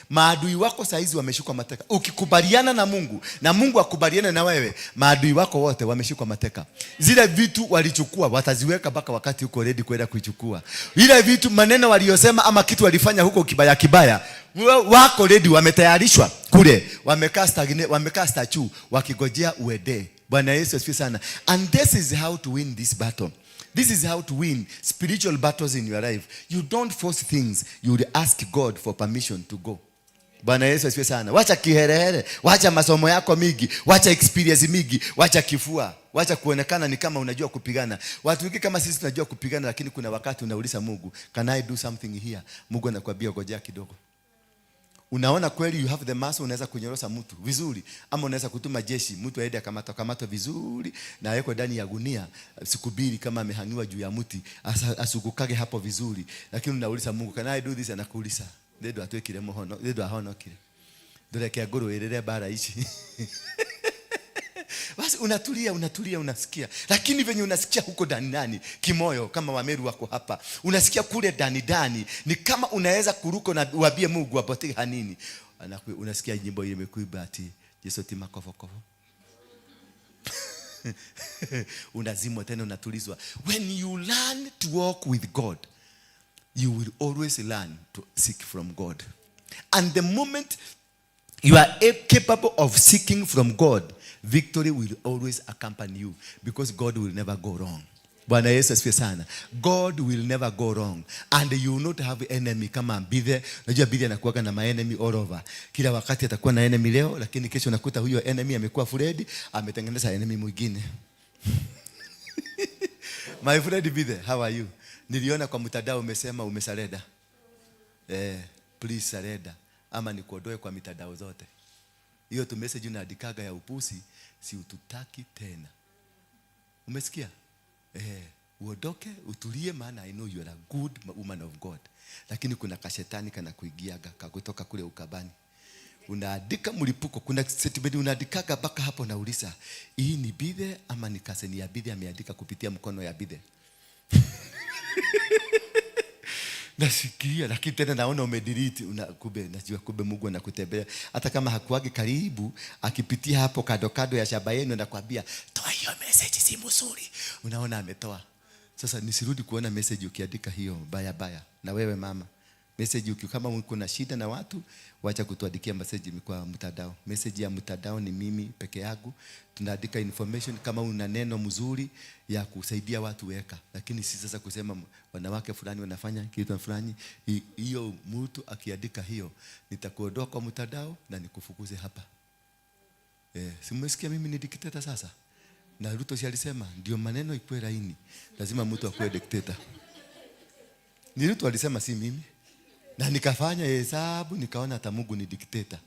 Maadui wako saizi wameshikwa mateka. Ukikubaliana na Mungu na Mungu akubaliane na wewe, maadui wako wote wameshikwa mateka. Zile vitu walichukua wataziweka mpaka wakati uko ready kwenda kuichukua. Ile vitu, maneno waliyosema ama kitu walifanya huko kibaya kibaya, wako ready, wametayarishwa kule, wamekaa stagne, wamekaa statue wakigojea uende. Bwana Yesu asifiwe sana. And this is how to win this battle. This is how to win spiritual battles in your life. You don't force things. You will ask God for permission to go. Bwana Yesu asifiwe sana. Wacha kiherehere, wacha masomo yako mingi, wacha experience mingi, wacha kifua, wacha kuonekana ni kama unajua kupigana. Watu wengi kama sisi tunajua kupigana, lakini kuna wakati unauliza Mungu, can I do something here? Mungu anakuambia ngojea kidogo. Unaona kweli you have the muscle, unaweza kunyorosha mtu vizuri, ama unaweza kutuma jeshi mtu aende akamata kamata vizuri na awekwe ndani ya gunia siku mbili kama amehangiwa juu ya mti, asugukage hapo vizuri. Lakini unauliza Mungu, can I do this? Anakuuliza, ndio atwekire muhono, ndio ahonokire, ndureke ngũrũĩrĩre mbara ici. Basi unatulia, unatulia, unasikia. Lakini venye unasikia huko ndani ndani kimoyo, kama Wameru wako hapa, unasikia kule ndani ndani ni kama unaweza kuruka na uambie Mungu apotee hanini. Unasikia nyimbo ile imekuiba ati Yesu ti makofokofu. Unazimwa tena, unatulizwa. When you learn to walk with God, you will always learn to seek from God. And the moment you are capable of seeking from God, victory will always accompany you, because God will never go wrong. Bwana Yesu asifiwe sana. God will never go wrong, and you will not have enemy kama Mbithe. Unajua Mbithe anakuwaga na ma enemy all over. Kila wakati atakuwa na enemy leo, lakini kesho unakuta huyo enemy amekuwa Fred, ametengeneza enemy mwingine. My friend Mbithe, how are you? Niliona kwa mtandao umesema umesurrender. Please surrender, ama nikuondoe kwa mitandao zote. Hiyo tu message unaandikaga ya upusi, si ututaki tena. Umesikia? Uondoke, utulie, maana I know you are a good woman of God. Lakini kuna kashetani kana kuingiaga kakutoka kule ukabani. Unaandika mlipuko, kuna statement unaandikaga mpaka hapo nauliza, hii ni Mbithe ama ni kaseni ya Mbithe ameandika kupitia mkono ya Mbithe? Nasikia, lakini tena naona umedelete, una, kumbe najua kumbe Mungu anakutembelea. Hata kama hakuagi karibu, akipitia hapo kando kando ya shamba yenu anakuambia, toa hiyo message si mzuri. Unaona ametoa. Sasa nisirudi kuona message ukiandika hiyo baya baya. Na wewe mama, Message uki kama kuna shida na watu, wacha kutuandikia message kwa mtandao. Message ya mtandao ni mimi peke yangu. Tunaandika information kama una neno mzuri ya kusaidia watu weka. Lakini si sasa kusema wanawake fulani wanafanya kitu fulani. Hiyo mtu akiandika hiyo, nitakuondoa kwa mtandao na nikufukuze hapa. Si mmesikia mimi ni dikteta sasa? Na Ruto si alisema ndio maneno ikuwe laini, lazima mtu akuwe dikteta. Ni Ruto alisema, si mimi. Na nikafanya hesabu nikaona hata Mungu ni dikteta.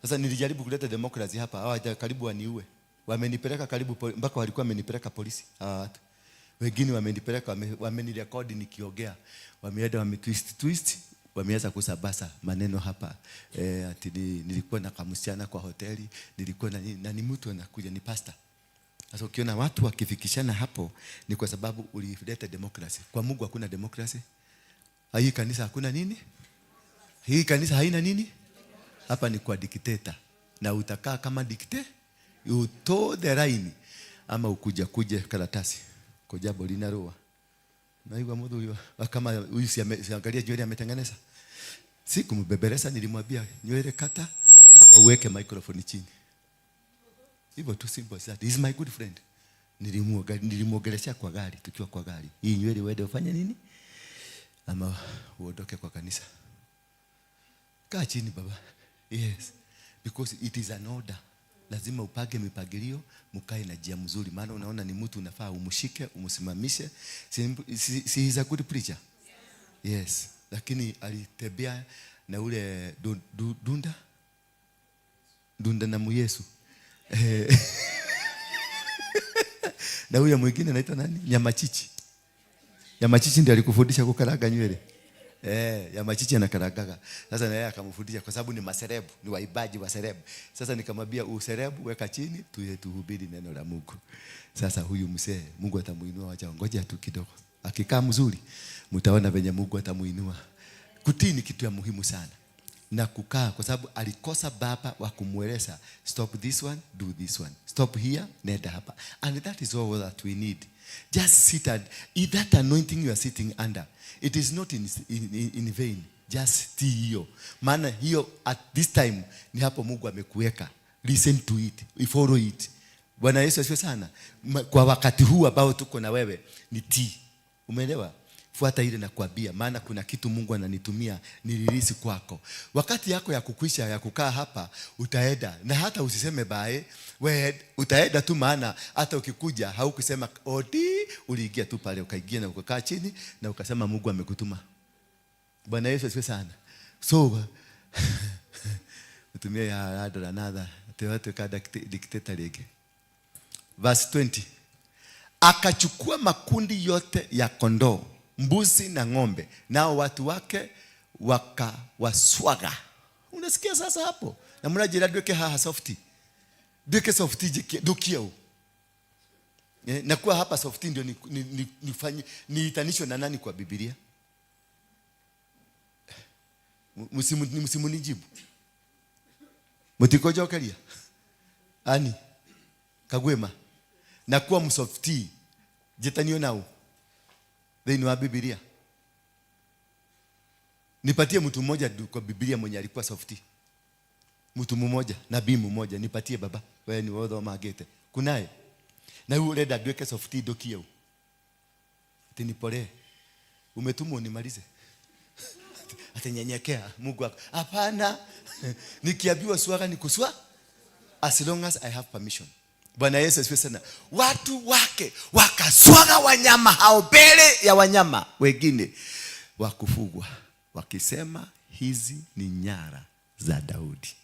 Sasa nilijaribu kuleta democracy hapa, hawa karibu waniue. Wamenipeleka karibu mpaka walikuwa wamenipeleka polisi hawa watu. Wengine wamenipeleka wamenirekodi nikiongea. Wameenda wametwist twist, wameanza kusabasa maneno hapa. Ati nilikuwa na kamsichana kwa hoteli, nilikuwa na nini, na ni mtu anakuja ni pastor. Sasa ukiona watu wakifikishana hapo ni kwa sababu ulileta democracy. Kwa Mungu hakuna democracy. Hii kanisa hakuna nini? Hii kanisa haina nini? Hapa ni kwa dikteta. Na utakaa kama dictator, you toe the line ama ukuja kuje karatasi. Kwa jambo linarua. Na hiyo mtu kama huyu si angalia nywele ametengeneza. Sikumbeberesa, nilimwambia nywele kata ama uweke microphone chini. Hivyo tu, simple as that. He is my good friend. Nilimuogelesha kwa gari, tukiwa kwa gari. Hii nywele uende ufanye nini? Ama uondoke kwa kanisa. Kaa chini baba. Yes. Because it is an order. Lazima upange mipangilio, mkae na njia mzuri. Maana unaona ni mtu unafaa umshike, umsimamishe. Si he is a good preacher? Yes. Lakini alitembea na ule dunda dunda na Muyesu. Na huyo mwingine anaitwa nani? Nyamachichi. Nyamachichi ndiye alikufundisha kukaranga nywele. Nyamachichi anakaragaga. Sasa na yeye akamfundisha kwa sababu ni maserebu, ni waibaji wa serebu. Sasa nikamwambia userebu weka chini tuye tuhubiri neno la Mungu. Sasa huyu mzee Mungu atamuinua, wacha ngoja tu kidogo. Akikaa mzuri mtaona venye Mungu atamuinua. Kutii ni kitu ya muhimu sana. Na kukaa kwa sababu alikosa baba wa kumueleza stop this one, do this one. Stop here, nenda hapa. And that is all that we need. Just sit and if that anointing you are sitting under, it is not in vain. Just tii hiyo. Maana hiyo at this time ni hapo Mungu amekuweka. Listen to it, follow it. Bwana Yesu asifiwe sana. Kwa wakati huu ambao tuko na wewe ni tii. Umeelewa? Fuata ile nakwambia, maana kuna kitu Mungu ananitumia nilirisi kwako. Wakati yako ya kukwisha ya kukaa hapa utaenda, na hata usiseme bae, we utaenda tu, maana hata ukikuja haukusema odi, uliingia tu pale ukaingia na ukakaa chini na ukasema Mungu amekutuma. Bwana Yesu asifiwe sana. So utumie ya another ati kada dictator rege. Verse 20. Akachukua makundi yote ya kondoo, mbuzi na ng'ombe, nao watu wake wakawaswaga. Unasikia sasa hapo? Na mnajira ndweke haha softi. Ndweke softi jiki dukieu. Na kuwa hapa softi ndio nifanye niitanishwe na nani kwa Biblia? Msimunijibu. Mutikojokeria. Ani Kagwema. Na kuwa msofti jetanio nao thĩinĩ wa Biblia. Nipatie mtu mmoja kwa Biblia mwenye alikuwa softi. Mtu mmoja, nabii mmoja, nipatie baba. Wewe ni wotho magete. Kunaye? Na huyu urenda nduĩke softi ndukie u. Ati nipole. Umetumwa unimalize. Ati nyenyekea Mungu wako. Hapana. Nikiambiwa swara ni kuswa as long as I have permission. Bwana Yesu asifiwe sana. Watu wake wakaswaga wanyama hao mbele ya wanyama wengine wa kufugwa, wakisema hizi ni nyara za Daudi.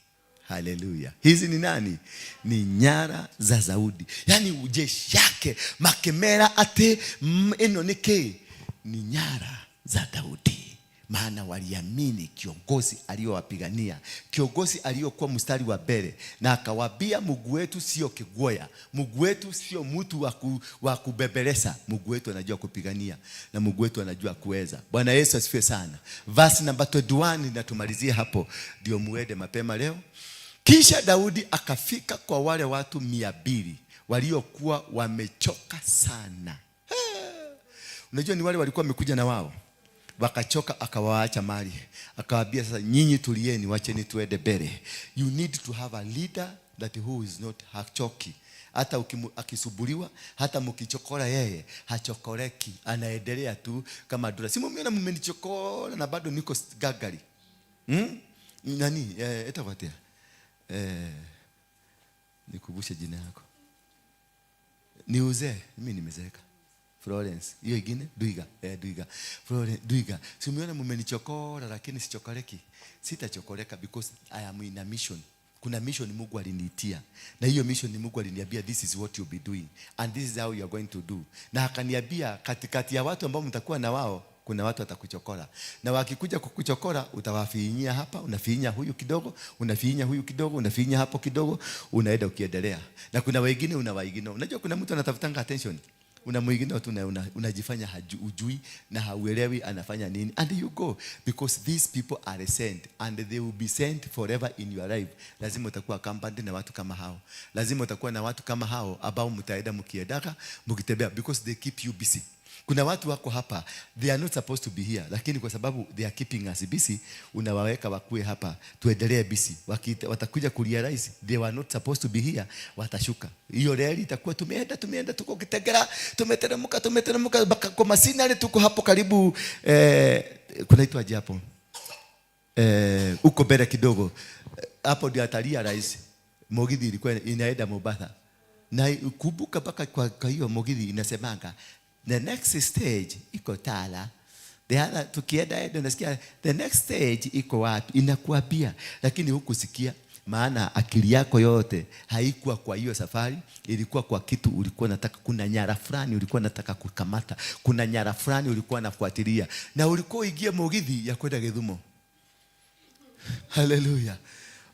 Haleluya. Hizi ni nani? Ni nyara za Daudi. Yaani ujeshi yake makemera ate eno nike ni nyara za Daudi. Maana waliamini kiongozi aliyowapigania, kiongozi aliyokuwa mstari wa mbele, na akawaambia Mungu wetu sio kigwoya, Mungu wetu sio mtu wa kubebelesa, Mungu wetu anajua kupigania na Mungu wetu anajua kuweza. Bwana Yesu asifiwe sana. Verse number 21 na tumalizie hapo ndio muende mapema leo. Kisha Daudi akafika kwa wale watu 200 waliokuwa wamechoka sana. Unajua ni wale walikuwa wamekuja na wao. Wakachoka, akawaacha mali, akawaambia sasa, nyinyi tulieni, wacheni tuende mbele. You need to have a leader that who is not hachoki hata akisubuliwa, hata mkichokora yeye hachokoreki, anaendelea tu kama dura. Si mumeona mmenichokora na bado niko gagari, Nani etawatia nikubushe jina yako ni uzee, mimi nimezeeka. Florence, hiyo ingine Duiga, Duiga. Florence Duiga. Si umeona mmenichokora lakini sichokoreki. Sitachokoreka because I am in a mission. Kuna mission Mungu aliniitia. Na hiyo mission ni Mungu aliniambia this is what you'll be doing and this is how you are going to do. Na akaniambia katikati ya watu ambao mtakuwa na wao kuna watu watakuchokora. Na wakikuja kukuchokora utawafinyia hapa, unafinya huyu kidogo, unafinya huyu kidogo, unafinya hapo kidogo, unaenda ukiendelea. Na kuna wengine unawaignore. Unajua kuna mtu anatafutanga attention. Unamuignore tu na unajifanya hujui na hauelewi anafanya nini, and you go because these people are sent and they will be sent forever in your life. Lazima utakuwa accompanied na watu kama hao, lazima utakuwa na watu kama hao ambao mtaenda mkiendaka mkitembea, because they keep you busy. Kuna watu wako hapa, they are not supposed to be here, lakini kwa sababu they are keeping us busy, unawaweka wakue hapa, tuendelee busy. Watakuja kurealize they were not supposed to be here, watashuka. Hiyo reli itakuwa tumeenda, tumeenda, tuko Kitegera, tumeteremka, tumeteremka mpaka kwa Masinari, tuko hapo karibu, kunaitwaje hapo? Uko mbele kidogo hapo ndio atarealize mugithi ilikuwa inaenda Mombasa, na kumbuka mpaka kwa hiyo mugithi inasemanga the next stage iko Tala, the other tukienda enda unasikia the next stage iko wapi, inakuambia, lakini hukusikia, maana akili yako yote haikuwa kwa hiyo safari, ilikuwa kwa kitu ulikuwa unataka. Kuna nyara fulani ulikuwa unataka kukamata, kuna nyara fulani ulikuwa unafuatilia, na ulikuwa uingie mugithi ya kwenda Githumo. Haleluya.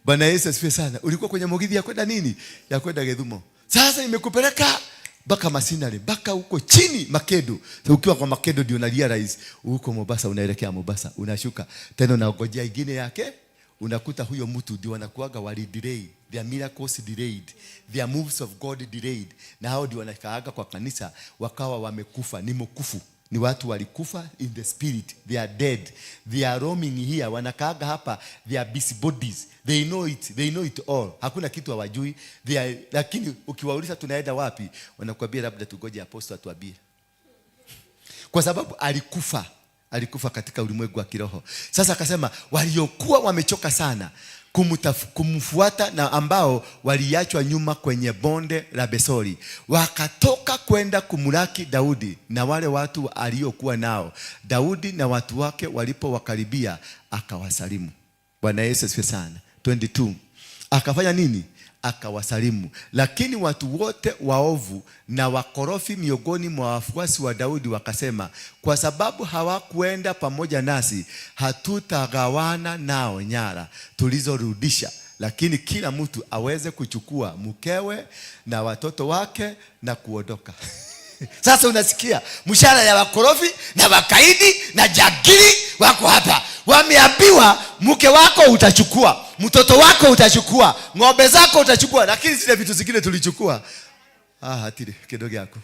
Bwana Yesu asifiwe sana. Ulikuwa kwenye mugithi ya kwenda nini? Ya kwenda Githumo. Sasa imekupeleka mpaka Masinari, mpaka huko chini Makedo. So, ukiwa kwa Makedo ndio una realize huko Mombasa, unaelekea Mombasa, unashuka tena unangojea ingine yake, unakuta huyo mtu ndio wanakuaga wali delay, their miracles delayed, their moves of God delayed, na hao ndio wanakaaga kwa kanisa wakawa wamekufa, ni mkufu, ni watu walikufa in the spirit, they are dead, they are roaming here, wanakaaga hapa, they are busy bodies, they know it, they know it all, hakuna kitu hawajui, they are, lakini ukiwauliza tunaenda wapi, wanakuambia labda tugoje apostle atuambie, kwa sababu alikufa, alikufa katika ulimwengu wa kiroho. Sasa akasema waliokuwa wamechoka sana kumfuata na ambao waliachwa nyuma kwenye bonde la Besori wakatoka kwenda kumlaki Daudi na wale watu aliokuwa nao. Daudi na watu wake walipowakaribia akawasalimu. Bwana Yesu asifiwe sana. 22 akafanya nini? Akawasalimu. Lakini watu wote waovu na wakorofi miongoni mwa wafuasi wa Daudi wakasema, kwa sababu hawakuenda pamoja nasi, hatutagawana nao nyara tulizorudisha, lakini kila mtu aweze kuchukua mkewe na watoto wake na kuondoka. Sasa unasikia mshahara ya wakorofi na wakaidi na jagiri wako hapa, wameambiwa mke wako utachukua, mtoto wako utachukua, ng'ombe zako utachukua, lakini zile vitu zingine tulichukua, hatiri kidogo yako.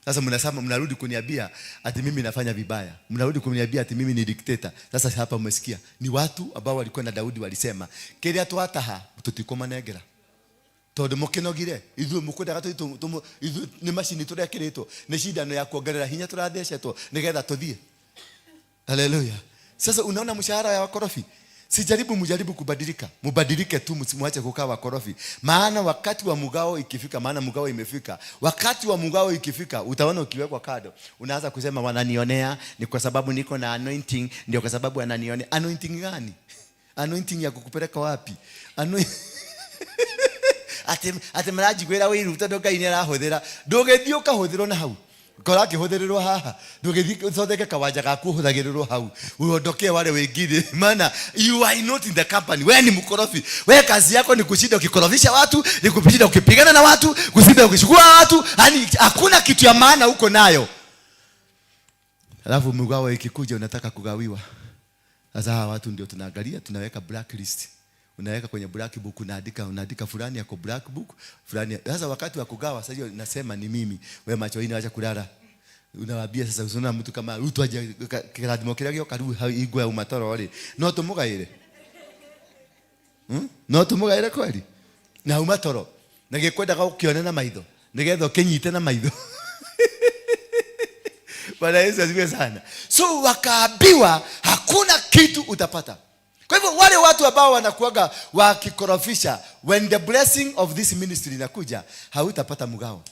Sasa mnasema, mnarudi kuniambia ati mimi nafanya vibaya, mnarudi kuniambia ati mimi ni dictator. Sasa hapa umesikia ni watu ambao walikuwa na Daudi walisema kiria twataha tutikumanengera tondu mukinogire ithuĩ mũkwendaga ithuĩ nĩ macini tũrekĩrĩtwo nĩ cindano ya kuongerera hinya tũrathecetwo nĩgetha tũthiĩ. Haleluya. Sasa unaona mshahara ya wakorofi, sijaribu, mjaribu kubadilika, mubadilike tu, mwache kukaa wakorofi, maana wakati wa mgao ikifika, maana mgao imefika, wakati wa mgao ikifika, utaona ukiwekwa kado, unaanza kusema wananionea, ni kwa sababu niko na anointing, ndio kwa sababu wananionea. Anointing gani? Anointing ya kukupeleka wapi? Ati maranjiguĩra wĩiru tondũ Ngai nĩ arahũthĩra. Ndũgĩthiĩ ũkahũthĩrwo na hau kora akĩhũthĩrĩrwo haha, ndũgĩthiĩ ũthondeke kawanja gaku ũhũthagĩrĩrwo hau, uondokee wale wengine, maana you are not in the company. We ni mkorofi, we kazi yako ni kushinda ukikorofisha watu, ni kushinda ukipigana na watu, kushinda ukichukua watu, yani hakuna kitu ya maana uko nayo. Alafu mgao ikikuja unataka kugawiwa. Sasa hawa watu ndio tunaangalia, tunaweka blacklist, unaweka kwenye black book, unaandika fulani yako black book fulani. Sasa wakati wa kugawa, sasa hiyo nasema ni mimi, we macho ine acha kulala. Unawaambia sasa, usiona mtu kama Ruto aje kĩrathimo kĩrĩa gĩoka rĩu hau hingo ya uma toro rĩ, no tũmũgaĩre? No tũmũgaĩre kweli? Na uma toro na gĩkwendaga ũkĩone na maitho nĩgetha ũkĩnyite na maitho. Bwana Yesu asifiwe sana. So wakaambiwa hakuna kitu utapata. Kwa hivyo wale watu ambao wanakuaga wakikorofisha, when the blessing of this ministry inakuja, hautapata mgao.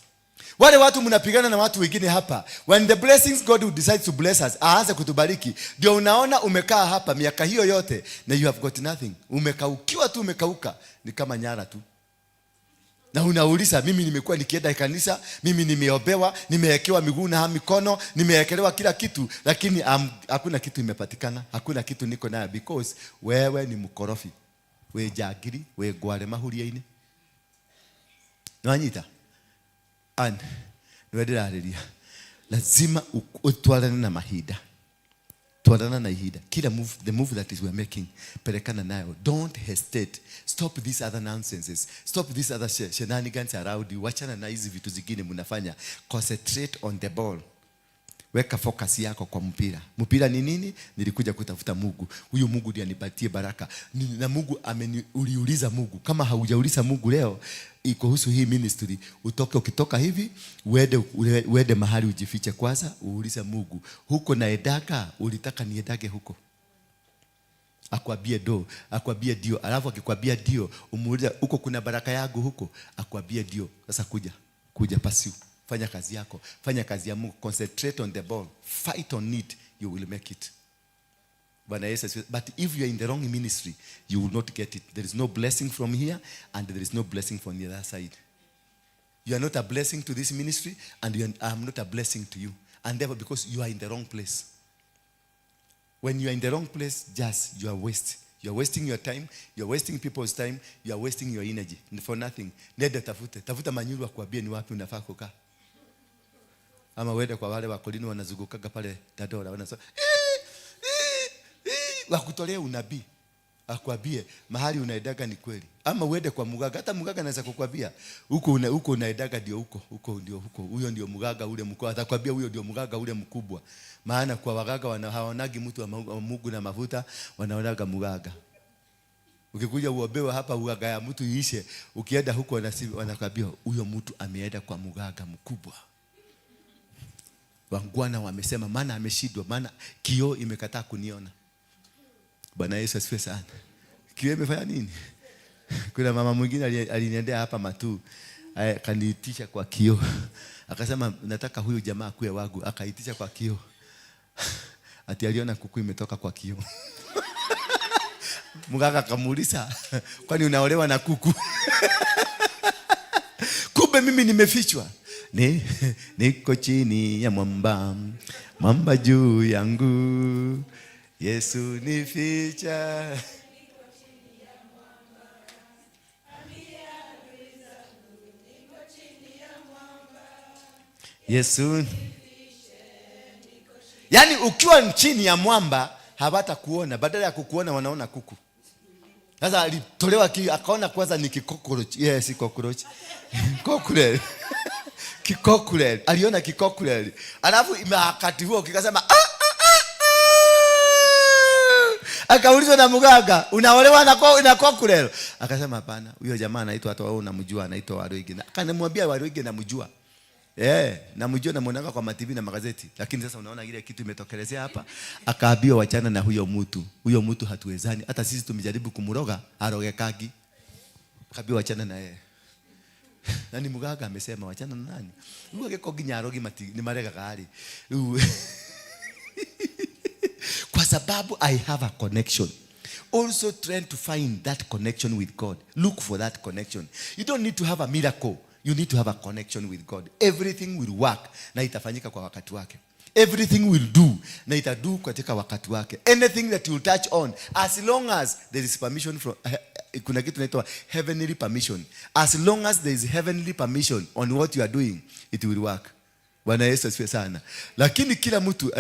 Wale watu mnapigana na watu wengine hapa, when the blessings God will decide to bless us, aanze kutubariki, ndio unaona umekaa hapa miaka hiyo yote na you have got nothing. Umekaukiwa tu, umekauka, ni kama nyara tu. Na unauliza, mimi nimekuwa nikienda kanisa, mimi nimeombewa, nimewekewa miguu na mikono, nimewekelewa kila kitu, lakini hakuna kitu imepatikana, hakuna kitu niko nayo, because wewe ni mkorofi, we jagiri, we ngware mahuria-inĩ. Nwanyita? And niwe ndĩrarĩria, lazima utwarane na mahinda, twarana na ihinda. Kila move, the move that is we are making, pelekana nayo. Don't hesitate. Stop these other nonsenses, stop these other shenanigans around you. Wachana na hizi vitu zingine mnafanya. Concentrate on the ball. Weka focus yako kwa mpira. Mpira ni nini? Nilikuja kutafuta Mungu. Huyu Mungu ndiye anipatie baraka. Na Mungu ameni, uliuliza Mungu? Kama haujauliza Mungu leo kuhusu hii ministry, utoke, ukitoka hivi uende mahali ujifiche kwanza, uulize Mungu, huko naendaka, ulitaka niendage huko? Akwambie do, akwambie ndio. Alafu akikwambia ndio, umuulize, huko kuna baraka yangu huko? Akwambie ndio. Sasa kuja, kuja pursue, fanya kazi yako, fanya kazi ya Mungu. Concentrate on the ball, fight on it, you will make it. Bwana Yesu asifiwe. But if you are in the wrong ministry, you will not get it. There is no blessing from here and there is no blessing from the other side. You are not a blessing to this ministry and I am not a blessing to you, and therefore, because you are in the wrong place. When you are in the wrong place, just you are waste. You are wasting your time, you are wasting people's time, you are wasting your energy for nothing. Nenda tafute, tafuta Manyuru akwambie ni wapi unafaa kukaa. Ama uende kwa wale wakolini wanazungukaga pale Dandora, wanasema "Ii, ii, ii," wakutolee unabii, akwambie mahali unaendaga ni kweli. Ama uende kwa mganga, hata mganga anaweza kukwambia huko unaendaga ndio huko, huko ndio huko, huyo ndio mganga ule mkubwa. Atakwambia huyo ndio mganga ule mkubwa. Maana kwa waganga hawaonagi mtu wa Mungu na mafuta, wanaonaga mganga. Ukikuja uombewe hapa uganga ya mtu iishe, ukienda huko wanakwambia huyo mtu ameenda kwa mganga mkubwa. Wangwana wamesema, maana ameshindwa, maana kioo imekataa kuniona. Bwana Yesu asifiwe sana. Kioo imefanya nini? Kuna mama mwingine aliniendea hapa Matuu, akaniitisha kwa kioo. Akasema nataka huyu jamaa akuwe wangu, akaitisha kwa kioo. Ati aliona kuku imetoka kwa kioo. Mganga akamuuliza, kwani unaolewa na kuku? Kumbe mimi nimefichwa. Niko chini ya mwamba, mwamba juu yangu. Yesu nificha. Yesu. Yaani ukiwa chini ya mwamba hawatakuona, badala ya kukuona wanaona kuku. Sasa alitolewa akaona kwanza ni kikokorochi. Yes, kikokorochi. Kokureli. Kikokureli. Aliona kikokureli. Alafu wakati huo kikasema, ah, ah, ah, ah. Akaulizwa na mganga, unaolewa na kokureli? Akasema hapana, huyo jamaa anaitwa, hata wewe unamjua, anaitwa Waruinge. Akanamwambia Waruinge namjua. Namjua, namuonanga kwa TV na magazeti. Lakini sasa unaona ile kitu imetokelezea hapa. Akaambiwa wachana na huyo mtu. Huyo mtu hatuwezani. Hata sisi tumejaribu kumroga, harogekagi. Akaambiwa wachana na yeye. Na ni mganga amesema wachana na nani? Rĩu angĩkorwo nginya arogi ni maregaga rĩ. Rĩu kwa sababu I have a connection. Also trying to find that connection with God. Look for that connection. You don't need to have a miracle. You need to have a connection with God. Everything will work na itafanyika kwa wakati wake. Everything will do na itadu katika wakati wake. Anything that you touch on, as long as there is permission from, kuna kitu inaitwa heavenly permission. As long as there is heavenly permission on what you are doing, it will work. Bwana Yesu asifiwe sana. Lakini kila mtu,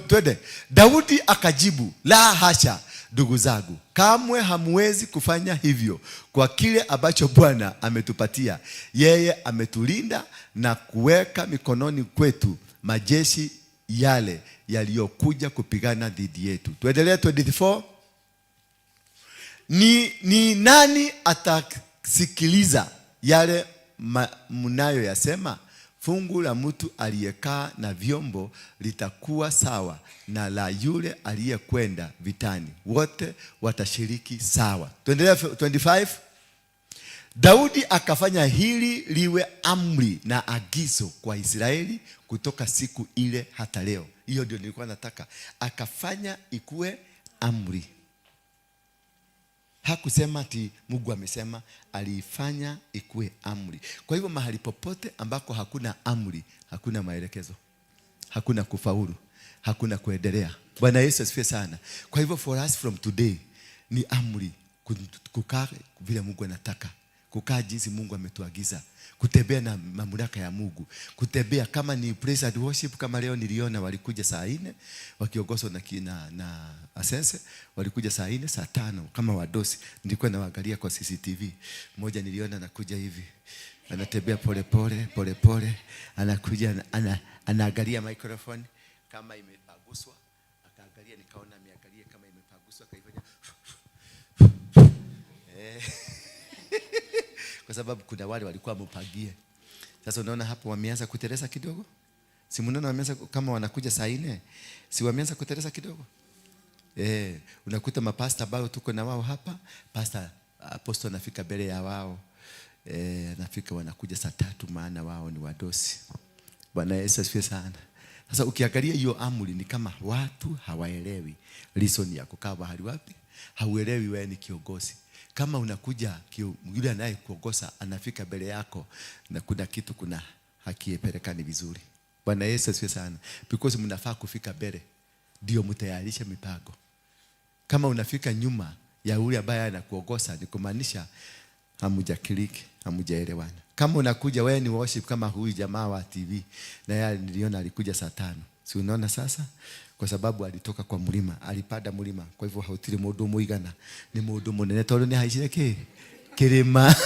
twende. Daudi akajibu, la hasha ndugu zangu, kamwe hamwezi kufanya hivyo kwa kile ambacho Bwana ametupatia. Yeye ametulinda na kuweka mikononi kwetu majeshi yale yaliyokuja kupigana dhidi yetu. Tuendelee 24. Ni nani atasikiliza yale mnayoyasema? Fungu la mtu aliyekaa na vyombo litakuwa sawa na la yule aliyekwenda vitani, wote watashiriki sawa. Tuendelee 25. Daudi akafanya hili liwe amri na agizo kwa Israeli kutoka siku ile hata leo. Hiyo ndio nilikuwa nataka. Akafanya ikuwe amri. Hakusema ati Mungu amesema, aliifanya ikuwe amri. Kwa hivyo mahali popote ambako hakuna amri, hakuna maelekezo, hakuna kufaulu, hakuna kuendelea. Bwana Yesu asifiwe sana. Kwa hivyo for us from today ni amri kukaa vile Mungu anataka, kukaa jinsi Mungu ametuagiza, kutembea na mamlaka ya Mungu, kutembea kama ni praise and worship. Kama leo niliona walikuja saa 4 wakiongozwa na Asense, walikuja saa 4, saa 5 kama wadosi. Nilikuwa nawaangalia kwa CCTV. Mmoja niliona anakuja hivi, anatembea pole pole pole pole, anakuja anaangalia microphone kama imepaguswa, akaangalia, nikaona ameangalia kama imepaguswa, akaifanya kwa sababu kuna wale walikuwa wamepangie. Sasa unaona hapo wameanza kuteleza kidogo. Si mnaona wameanza kama wanakuja saa 4, si wameanza kuteleza kidogo? Unakuta mapasta ambao tuko na wao hapa, pastor apostle anafika mbele ya wao. Anafika wanakuja saa 3, maana wao ni wadosi. Bwana Yesu asifiwe sana. Sasa ukiangalia hiyo amri ni kama watu hawaelewi reason ya kukaa mahali wapi. Hauelewi wewe ni kiongozi. Kama unakuja yule anayekuongoza anafika mbele yako na kuna kitu kuna hakiepelekani vizuri. Bwana Yesu asifiwe sana. Because mnafaa kufika mbele ndio mtayarishe mipango. Kama unafika nyuma ya yule ambaye anakuongoza ni kumaanisha hamujakiliki, hamujaelewana. Kama unakuja wewe ni worship kama huyu jamaa wa TV, na yeye niliona alikuja saa 5. Si unaona sasa? Kwa sababu alitoka kwa mlima, alipanda mlima. Kwa hivyo hautiri mundu muigana, ni mundu munene tondu ni haicire ki kirima.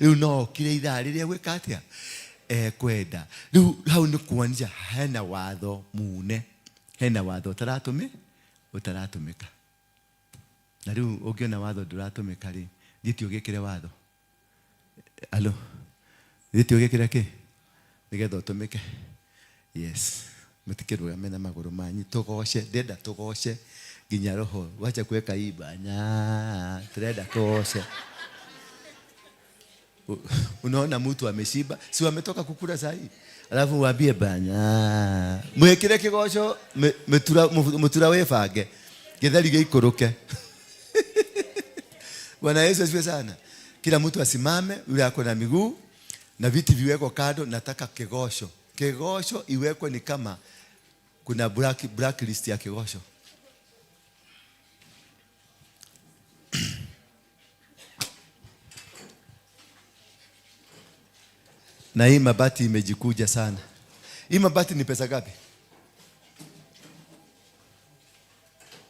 Riu no kire ithaa riria gwika atia ekwenda. Riu hau ni kuonia hena watho mune, hena watho utaratumika. Na riu ungiona watho nduratumika ri, thiĩ ũgĩkĩre watho. Alo, thiĩ ũgĩkĩre kĩ nigetha ũtũmĩke. Yes, mũtikĩrũgame na magũrũ manyu, tũgoce. Ndĩrenda tũgoce nginya roho wacha kuweka hii banya, turenda tũgoce. Unaona mtu ameshiba, si wametoka kukula saa hii, alafu waambie banya mwikire kigoco, mutura wibange githeri gĩikũrũke. Bwana Yesu asifiwe sana. Kila mtu asimame, yule ako na miguu na viti viwekwe kando. Nataka kigosho, kigosho iwekwe ni kama kuna blacklist ya kigosho. Na hii mabati imejikuja sana. Hii mabati ni pesa ngapi?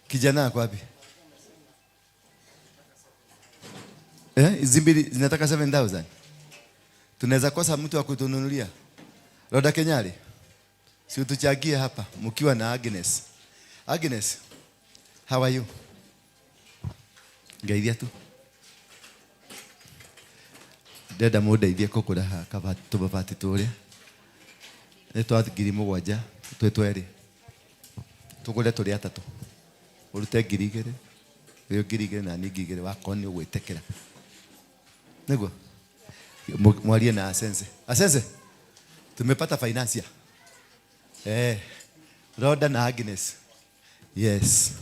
Kijana ako wapi? Hizi mbili zinataka 7,000. Tunaweza kosa mtu wa kutununulia. Roda Kenyari, si utuchagie hapa mkiwa na Agnes. Agnes, how are you? Ngeithia tu. Ndenda mundeithie kũgũra tũmabati tũrĩa. Nĩ twa ngiri mũgwanja, twĩ twerĩ. Tũgũre tũrĩ atatũ. Ũrute ngiri igĩrĩ, ĩyo ngiri igĩrĩ na niĩ ngiri igĩrĩ, wakorwo nĩ ũgwĩtĩkĩra. Nĩguo? Mwarie na Asense. Asense, tumepata financier. Roda na Agnes. Yes.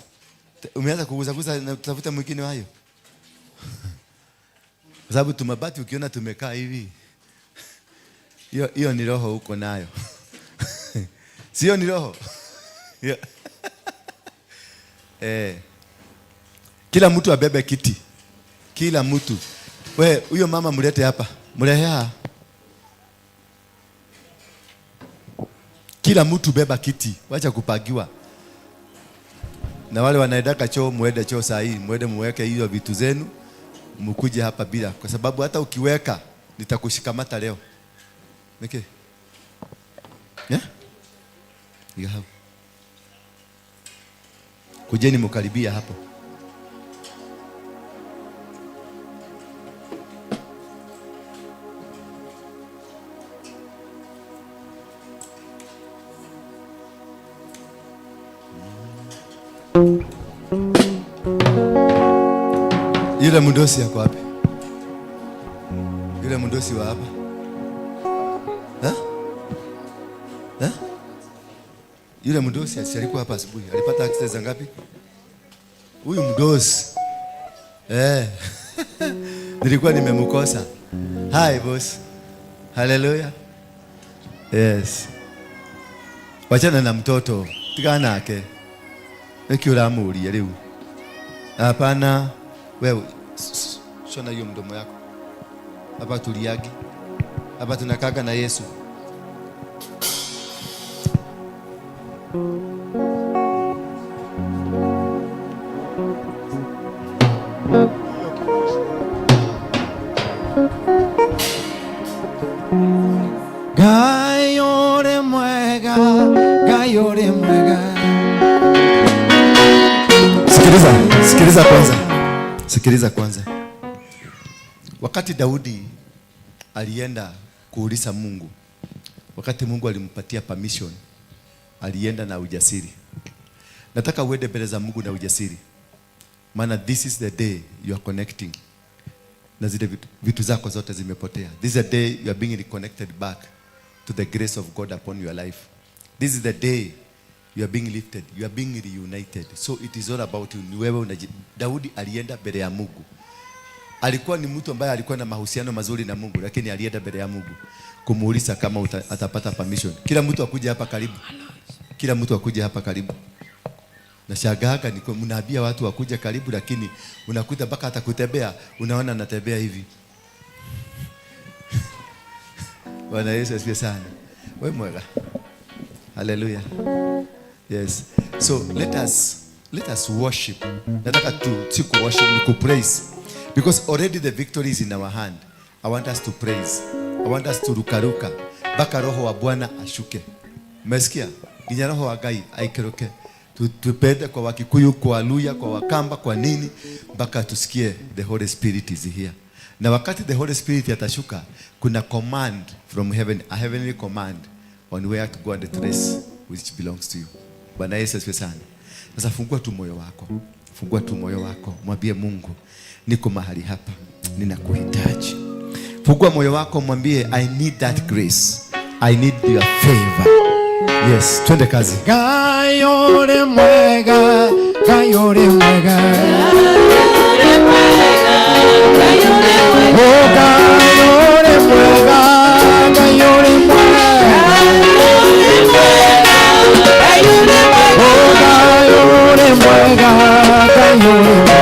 Umeanza kugusagusa na kutafuta mwingine wayo. Kwa sababu tumabati ukiona tumekaa hivi. Hiyo ni roho uko nayo. Sio ni roho? Yeah. Kila mtu abebe kiti. Kila mtu. We, huyo mama mlete hapa. Mlete. Kila mtu beba kiti. Wacha kupagiwa. Na wale wanaendaka choo, muende choo saa hii, muende muweke hizo vitu zenu, mkuje hapa bila, kwa sababu hata ukiweka nitakushikamata leo. Niki? Yeah? You have. Kujeni mkaribia hapo. Yule mdosi yako wapi? Yule mdosi wa hapa? Eh? Eh? Yule mdosi alikuwa hapa asubuhi. Alipata accident ngapi? Huyu mdosi. Eh. Nilikuwa nimemkosa. Hi boss. Hallelujah. Yes. Wachana na mtoto. Tigana nake. Niki uramuria riu. Hapana. Wewe shona hiyo mdomo yako. Hapa tuliagi. Hapa tunakaga na Yesu. Ngai ũrĩ mwega, Ngai ũrĩ mwega. Sikiliza, sikiliza kwanza. Sikiliza kwanza. Wakati Daudi alienda kuuliza Mungu, wakati Mungu alimpatia permission, alienda na ujasiri. Nataka uende mbele za Mungu na ujasiri. Maana this is the day you are connecting. Na zile vitu zako zote zimepotea. This is the day you are being reconnected back to the grace of God upon your life. This is the day you are being lifted, you are being reunited. So it is all about you. Ni wewe. Daudi alienda mbele ya Mungu. Alikuwa ni mtu ambaye alikuwa na mahusiano mazuri na Mungu, lakini alienda mbele ya Mungu kumuuliza kama atapata permission. Kila mtu akuje hapa karibu. Kila mtu akuje hapa karibu. Na shagaga ni mnaambia watu wakuja karibu, lakini unakuta mpaka hata kutembea unaona anatembea hivi. Bwana Yesu asifiwe sana. Wewe mwega. Hallelujah. Yes. So let us worship. Nataka tu si ku worship, ni ku praise. Because already the victory is in our hand. I want us to praise. I want us to rukaruka. Mpaka roho wa Bwana ashuke. Umesikia? Nginya roho wa Ngai aikeruke. Tupende kwa Wakikuyu, kwa Luya, kwa Wakamba, kwa nini, mpaka tusikie the Holy Spirit is here. Na wakati the Holy Spirit atashuka, kuna command from heaven, a heavenly command on where to go and trace which belongs to you. Bwana Yesu asifiwe sana. Sasa fungua tu moyo wako. Fungua tu moyo wako. Mwambie Mungu, niko mahali hapa, ninakuhitaji. Fungua moyo wako, mwambie I need that grace. I need your favor. Yes, twende kazi. Ngai ũrĩ mwega, Ngai ũrĩ mwega. Oh, Ngai ũrĩ mwega, Ngai ũrĩ mwega. Oh, Ngai ũrĩ mwega, Ngai ũrĩ mwega.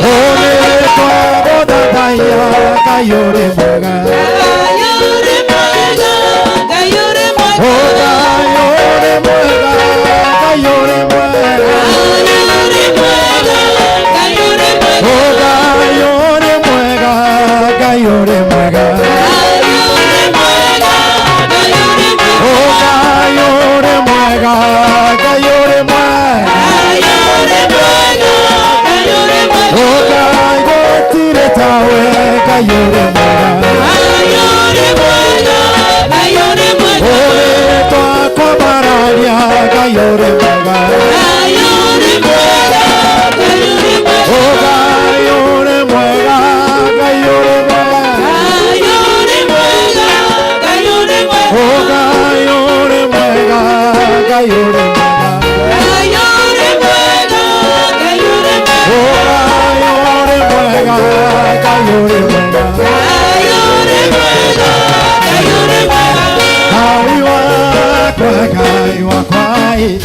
Oh, nĩtwagũthathaiya, Ngai ũrĩ mwega. Oh, Ngai ũrĩ mwega, Ngai ũrĩ mwega. Oh, Ngai ũrĩ mwega, Ngai ũrĩ mwega. Oh, Ngai ũrĩ mwega, Ngai ũrĩ mwega. Oh, Ngai gũtirĩ tawe, Ngai ũrĩ mwega. Oh, nĩtwakwambararia, Ngai ũrĩ mwega. Oh, Ngai ũrĩ mwega, Ngai ũrĩ mwega. Oh, Ngai ũrĩ mwega, Ngai ũrĩ mwega. Oh, Ngai ũrĩ mwega, Ngai ũrĩ mwega. Ngai wakwa, Ngai wakwa, Ngai.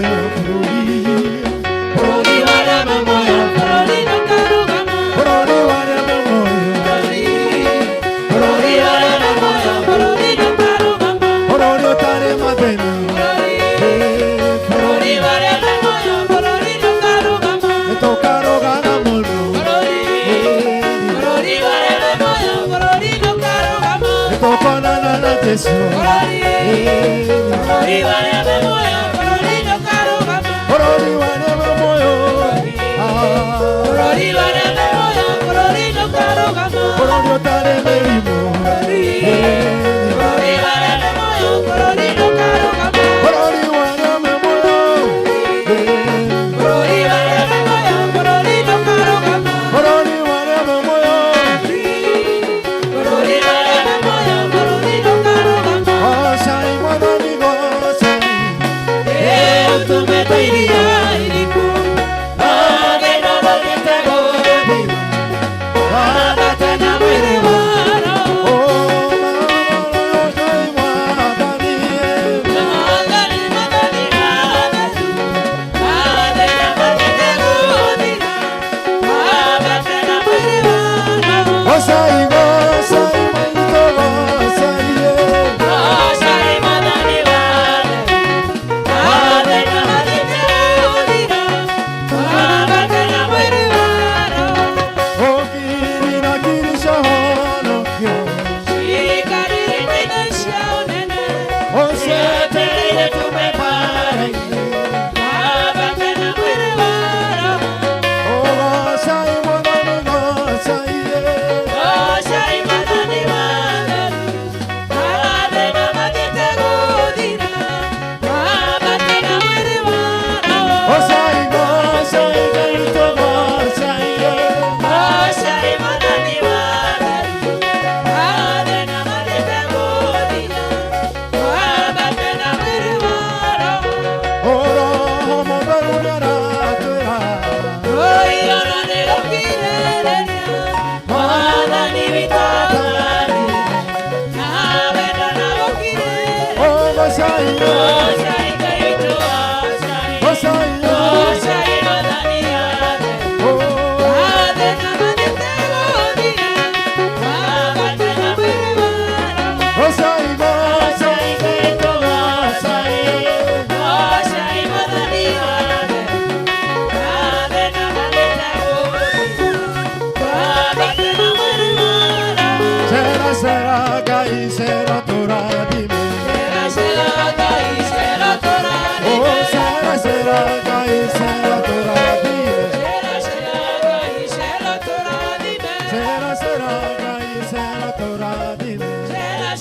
moyo, bũrũri wa arĩa me muoyo, bũrũri wa arĩa me muoyo, bũrũri wa arĩa me muoyo, bũrũri ũtarĩ mathĩna, bũrũri nĩtũkarũgama mũno, nĩtũkonana na Jesũ, bũrũri wa arĩa me muoyo, bũrũri ũtarĩ mĩrimũ, bũrũri wa arĩa me muoyo, bũrũri wa arĩa me muoyo. Gocaai Mwathani, gocaai. Oh, gocaai Mwathani, gocaai, gocaai, maitũ, gocaai. Okirira kiricohonokio, ũcietereire tume bara-inĩ. Oh, gocaai Mwathani, gocaai. Gocaai, gocaai, maitũ, gocaai. Oh, Roho Mũtheru nĩaratwĩra. Oh, gocaai, gocaai, oh. Gocaai, gocaai, maitũ, gocaai. Sera, sera, Ngai, sera, tũrathime. Oh, sera, sera, Ngai, sera, tũrathime. Sera, sera, Ngai, sera, tũrathime. Sera, sera, Ngai, sera, tũrathime. Sera,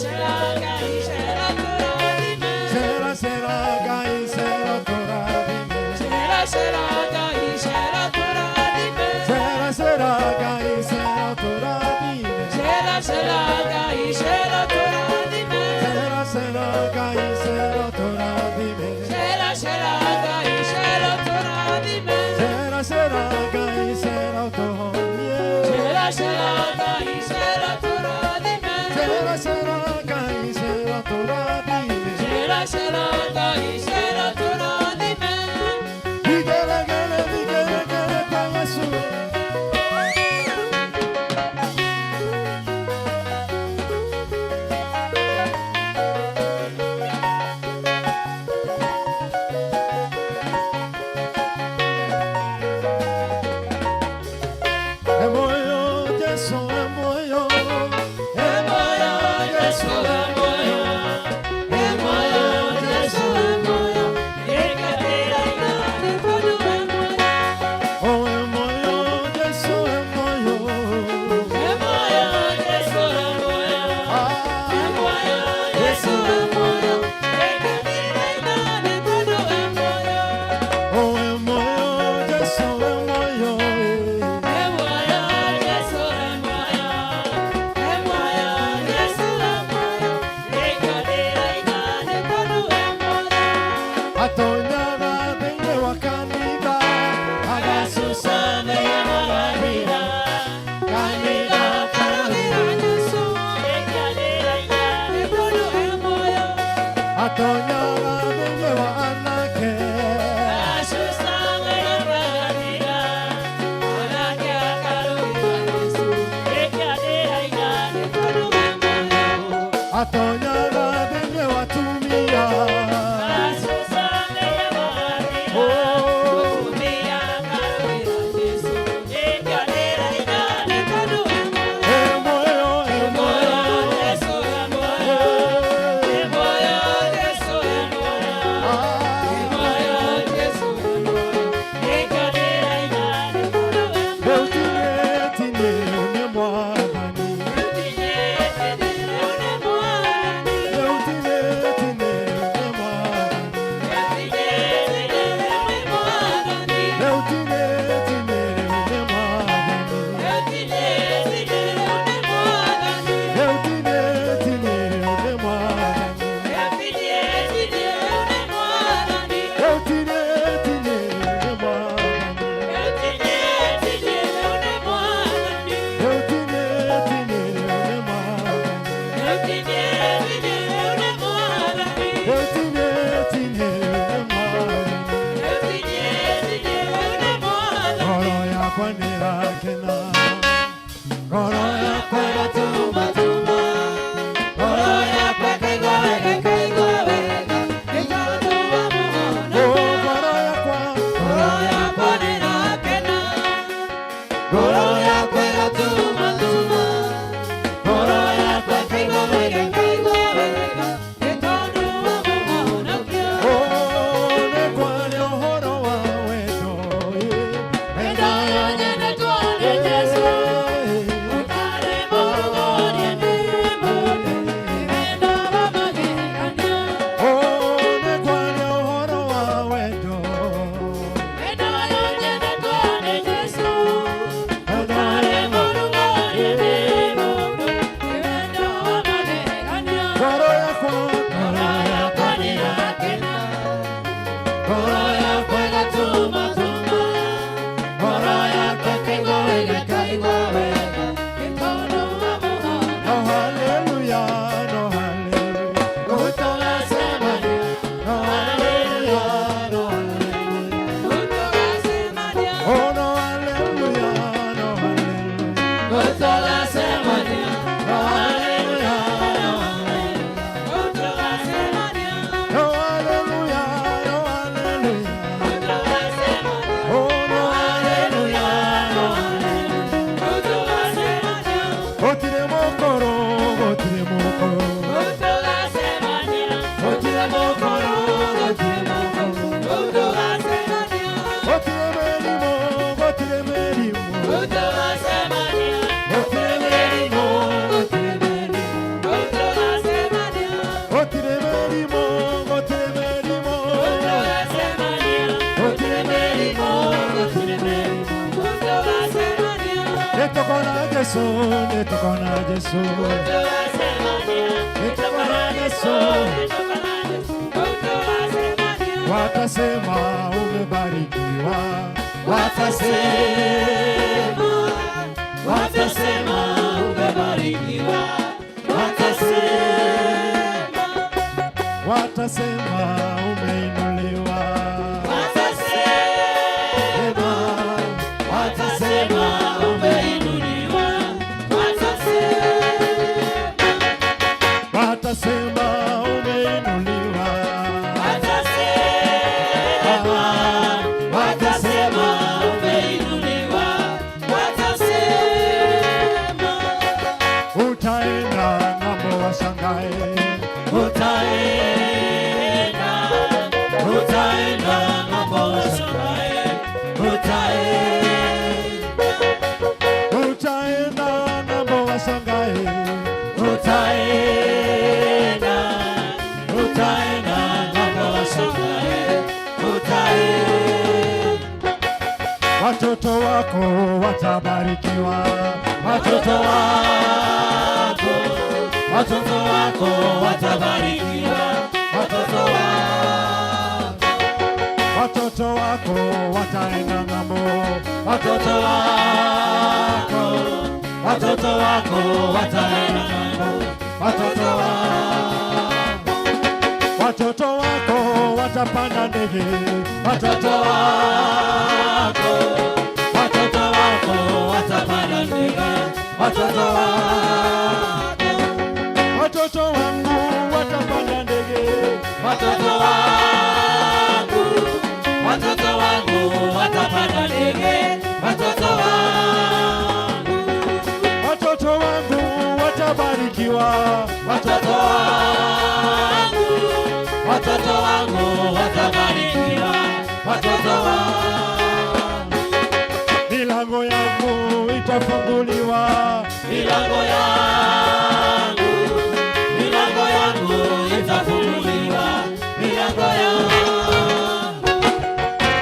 sera, Ngai, sera, tũrathime. Sera, sera, Ngai, sera, tũrathime. Sera, sera, Ngai, sera, tũrathime. Sera, sera, Ngai, sera, tũrathime. Sera, sera, Ngai, sera, tũrathime. Nĩrakena, ngoro yakwa ĩgatumatuma, ngoro yakwa ĩkaigua wega, ĩkaigua wega, nĩ tondũ wa Mũhonokia. Oh, ngoro yakwa, ngoro yakwa nĩrakena, ngoro yakwa ĩgatumatuma, ngoro yakwa ĩkaigua wega, ĩkaigua wega, nĩ tondũ wa Mũhonokia. Oh, nĩ kwaria ũhoro wa wendo, wendo nyendetwo nĩ Jesũ, ũtarĩ mũrũgũrie nĩ mũndũ, wendo wa magegania. Oh, nĩ kwaria ũhoro wa wendo, wendo nyendetwo nĩ Jesũ, ũtarĩ mũrũgũrie nĩ mũndũ, wendo wa magegania. Ngoro yakwa, ngoro yakwa nĩrakena, ngoro yakwa ĩgatumatuma, ngoro yakwa ĩkaigua wega, ĩkaigua wega, nĩ tondũ wa Mũhonokia. No hallelujah, no hallelujah, gũtũgacemania. No hallelujah, no hallelujah. Oh, no hallelujah, no hallelujah, gũtũgacemania. No hallelujah, no hallelujah. No hallelujah, no hallelujah. Oh, no hallelujah, no hallelujah. Gũtirĩ mũkũrũ, gũtirĩ mũkũrũ. Gũtirĩ mũkũrũ, gũtirĩ mũkũrũ. Gũtirĩ mĩrimũ, gũtirĩ mĩrimũ. Gũtirĩ mĩrimũ, gũtirĩ mĩrimũ. Gũtirĩ mĩrimũ, gũtirĩ mĩrimũ. Gũtirĩ mĩrimũ, gũtirĩ mĩrimũ. Nĩtũkona Jesũ, nĩtũkona Jesũ. Nĩtũkona Jesũ. Watasema umebarikiwa, watasema, Watasema umebarikiwa, watasema, watasema umeinuliwa, watasema, watasema umeinuliwa, watasema, watasema umeinuliwa, watasema, watasema umeinuliwa, watasema, utaenda ng'ambo washangae, utaenda, utaenda ng'ambo washangae, utaenda, utaenda ng'ambo washangae, utaenda, utaenda ng'ambo washangae, utaenda, watoto wako watabarikiwa, watoto wako, watoto wako watabarikiwa, watoto wako, watoto wako wataenda ng'ambo, watoto wako, watoto wako wataenda ng'ambo, watoto wako, watoto wako watapanda ndege, watoto wako, watoto wako watapanda ndege, watoto wako, watoto wangu watapanda ndege, watoto wangu, watoto wangu watapanda ndege, watoto wangu, watoto wangu watabarikiwa, watoto wangu, watoto wangu watabarikiwa, watoto wangu, milango yangu itafunguliwa, milango yangu, milango yangu itafunguliwa, milango yangu,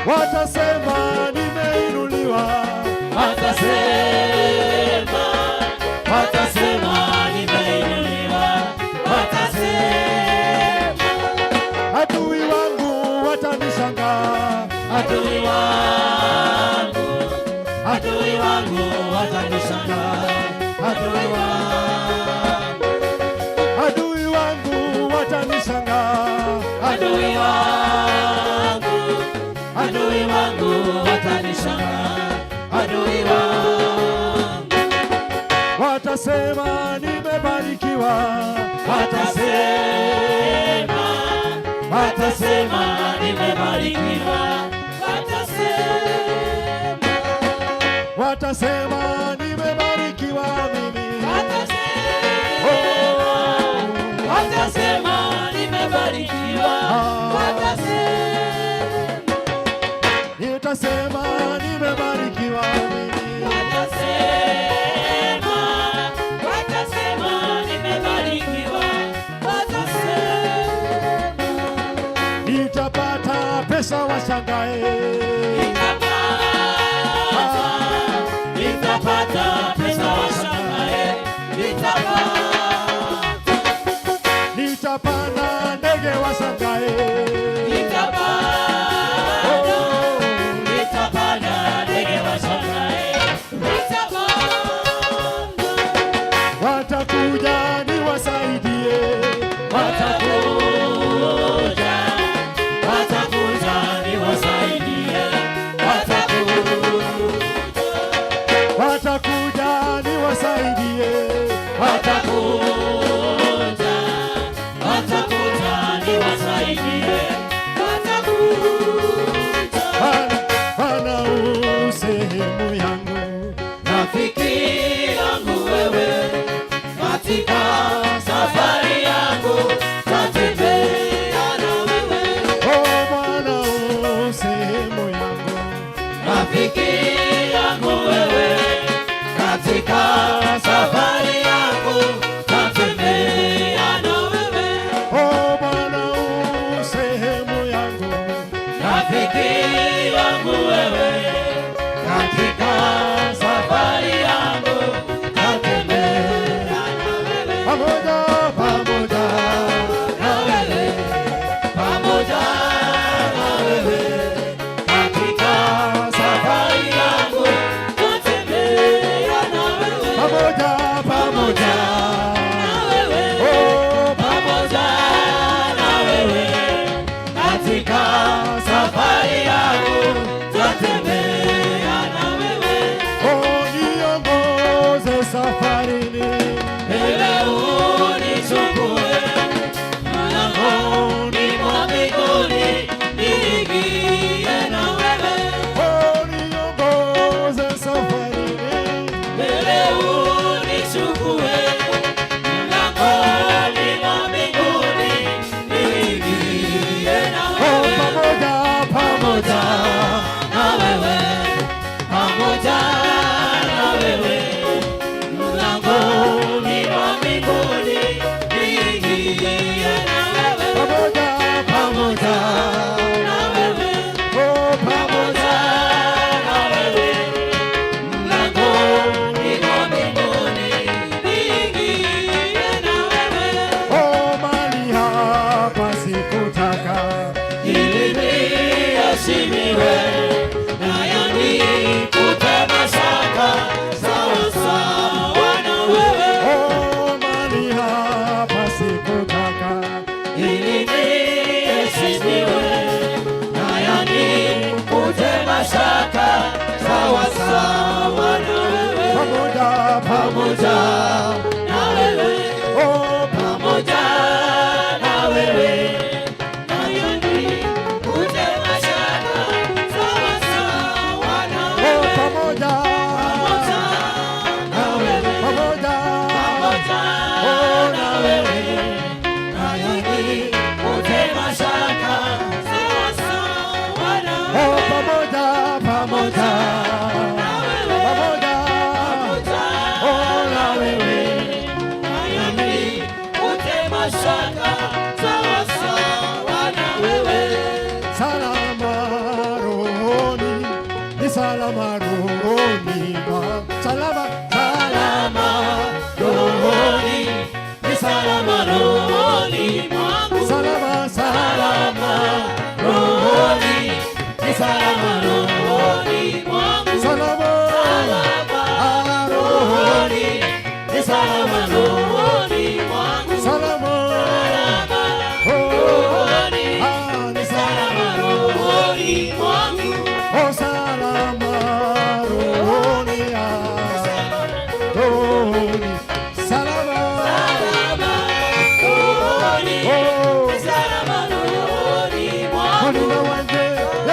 watasema nimeinuliwa, watasema, watasema nimeinuliwa, watasema, adui wangu watanishangaa, adui wangu, adui wangu watanishangaa, adui wangu, adui wangu watanishangaa, adui wangu, adui wangu watanishangaa, Adui wangu watasema nimebarikiwa, watasema, watasema nimebarikiwa, watasema, watasema nimebarikiwa mimi, watasema, watasema nimebarikiwa, watasema, nitasema nimebarikiwa mimi, watasema, watasema nimebarikiwa, watasema, nitapata pesa washangae, nitapata, nitapata pesa washangae, nitapata, nitapanda ndege washangae, nitapanda, nitapanda ndege washangae, nitapanda, watakuja niwasaidie, watakuja, watakuja niwasaidie, watakuja, watakuja niwasaidie, watakuja, watakuja niwasaidie, watakuja. Bwana, Bwana u sehemu yangu, Rafiki yangu wewe, katika safari yangu tatembea na wewe. oh Bwana u sehemu yangu, Rafiki yangu wewe, katika safari yangu tatembea na wewe. oh Bwana u sehemu yangu, Rafiki yangu wewe, katika safari yangu tatembea na wewe. Pamoja Pamoja na wewe, pamoja na wewe, katika safari yangu tatembea na wewe. Pamoja pamoja, Na wewe, oh pamoja na wewe, katika safari yangu tatembea na wewe. oh niongoze safarini, Mbele unichukue mlangoni mwa mbinguni, niingie na wewe. Oh niongoze safarini, Mbele unichukue mlangoni mwa mbinguni, niingie na oh wewe. pamoja Pamoja na wewe, pamoja na wewe, mlangoni mwa mbinguni, niingie na wewe. Pamoja Pamoja na wewe, oh pamoja na wewe, mlangoni mwa mbinguni, niingie na wewe. Oh mali hapa sikutaka, Ili niheshimiwe na yanikute mashaka, sawa sawa na wewe. Oh mali hapa sikutaka, Ili niheshimiwe na yanikute mashaka, sawa sawa na wewe. Pamoja Pamoja na wewe, oh pamoja na wewe, na yanikute mashaka, sawa sawa na oh wewe. pamoja Pamoja na wewe, pamoja pamoja na wewe, na yanikute mashaka, sawa sawa na oh wewe. pamoja pamoja Na wewe, pamoja pamoja oh na wewe, na yanikute mashaka, sawa sawa na wewe. Salama rohoni, ni salama rohoni mwangu. Salama, Salama rohoni, ni salama rohoni mwangu. Salama, Salama rohoni, ni salama rohoni mwangu. Salama, Salama ah, rohoni, ni salama rohoni mwangu. Salama, Salama oh, rohoni, ah, ni ni salama rohoni mwangu. Oh, salama rohoni.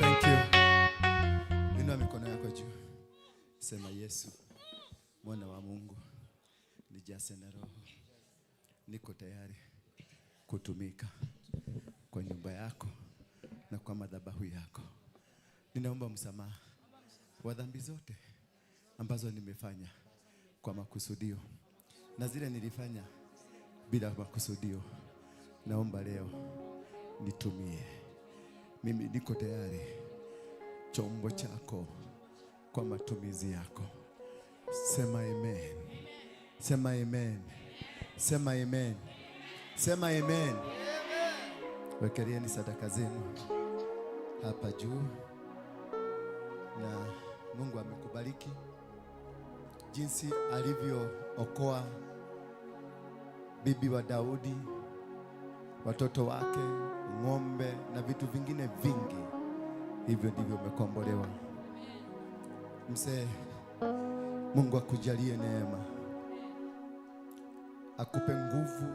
Thank you. Inua mikono yako juu. Sema, Yesu, mwana wa Mungu, nijaze na Roho. Niko tayari kutumika kwa nyumba yako na kwa madhabahu yako. Ninaomba msamaha wa dhambi zote ambazo nimefanya kwa makusudio na zile nilifanya bila makusudio. Naomba leo nitumie. Mimi niko tayari chombo chako kwa matumizi yako. Sema amen. Sema amen. Sema amen. Sema amen. Wekelieni sadaka zenu hapa juu, na Mungu amekubariki jinsi alivyookoa bibi wa Daudi, watoto wake, ng'ombe na vitu vingine vingi. Hivyo ndivyo umekombolewa. Mzee, Mungu akujalie neema, akupe nguvu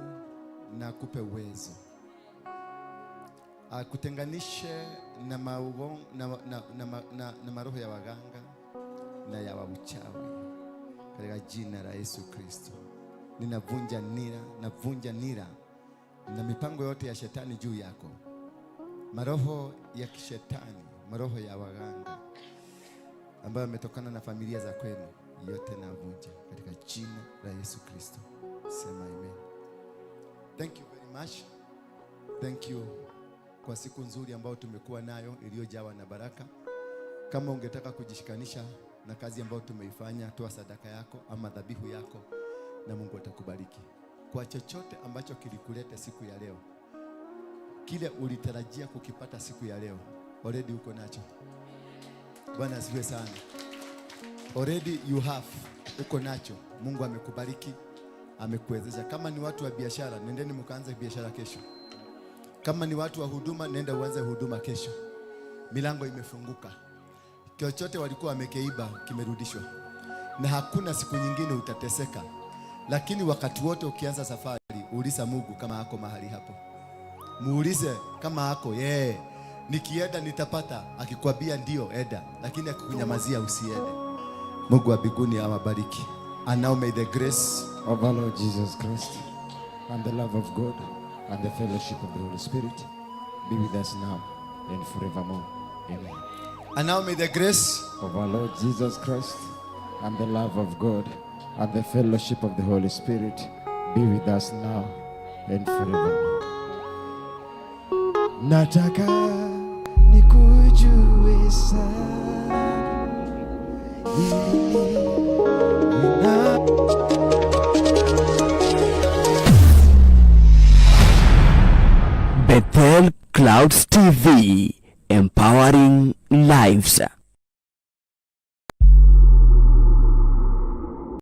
na akupe uwezo, akutenganishe na, mauo, na maroho ya waganga na ya wauchawi katika jina la Yesu Kristo. Ninavunja nira, navunja nira na mipango yote ya shetani juu yako, maroho ya kishetani, maroho ya waganga ambayo yametokana na familia za kwenu, yote navunja katika jina la Yesu Kristo. Sema amen. Thank you very much. Thank you kwa siku nzuri ambayo tumekuwa nayo iliyojawa na baraka. Kama ungetaka kujishikanisha na kazi ambayo tumeifanya, toa sadaka yako ama dhabihu yako na Mungu atakubariki. Kwa chochote ambacho kilikuleta siku ya leo, kile ulitarajia kukipata siku ya leo, already uko nacho. Bwana asifiwe sana. Already you have, uko nacho. Mungu amekubariki, amekuwezesha. Kama ni watu wa biashara, nendeni mkaanze biashara kesho. Kama ni watu wa huduma, nenda uanze huduma kesho. Milango imefunguka, chochote walikuwa wamekeiba kimerudishwa, na hakuna siku nyingine utateseka. Lakini wakati wote ukianza safari, uliza Mungu kama ako mahali hapo, muulize kama ako yeye, nikienda nitapata. Akikwambia ndio, enda, lakini akikunyamazia usiende. Mungu wa mbinguni awabariki. And now may the grace of our Lord Jesus Christ and the love of God and the fellowship of the Holy Spirit be with us now and forevermore. Amen. And now may the grace of our Lord Jesus Christ and the love of God and the fellowship of the Holy Spirit be with us now and forevermore. Nataka nikujue sana ili nina Bethel Clouds TV, empowering lives.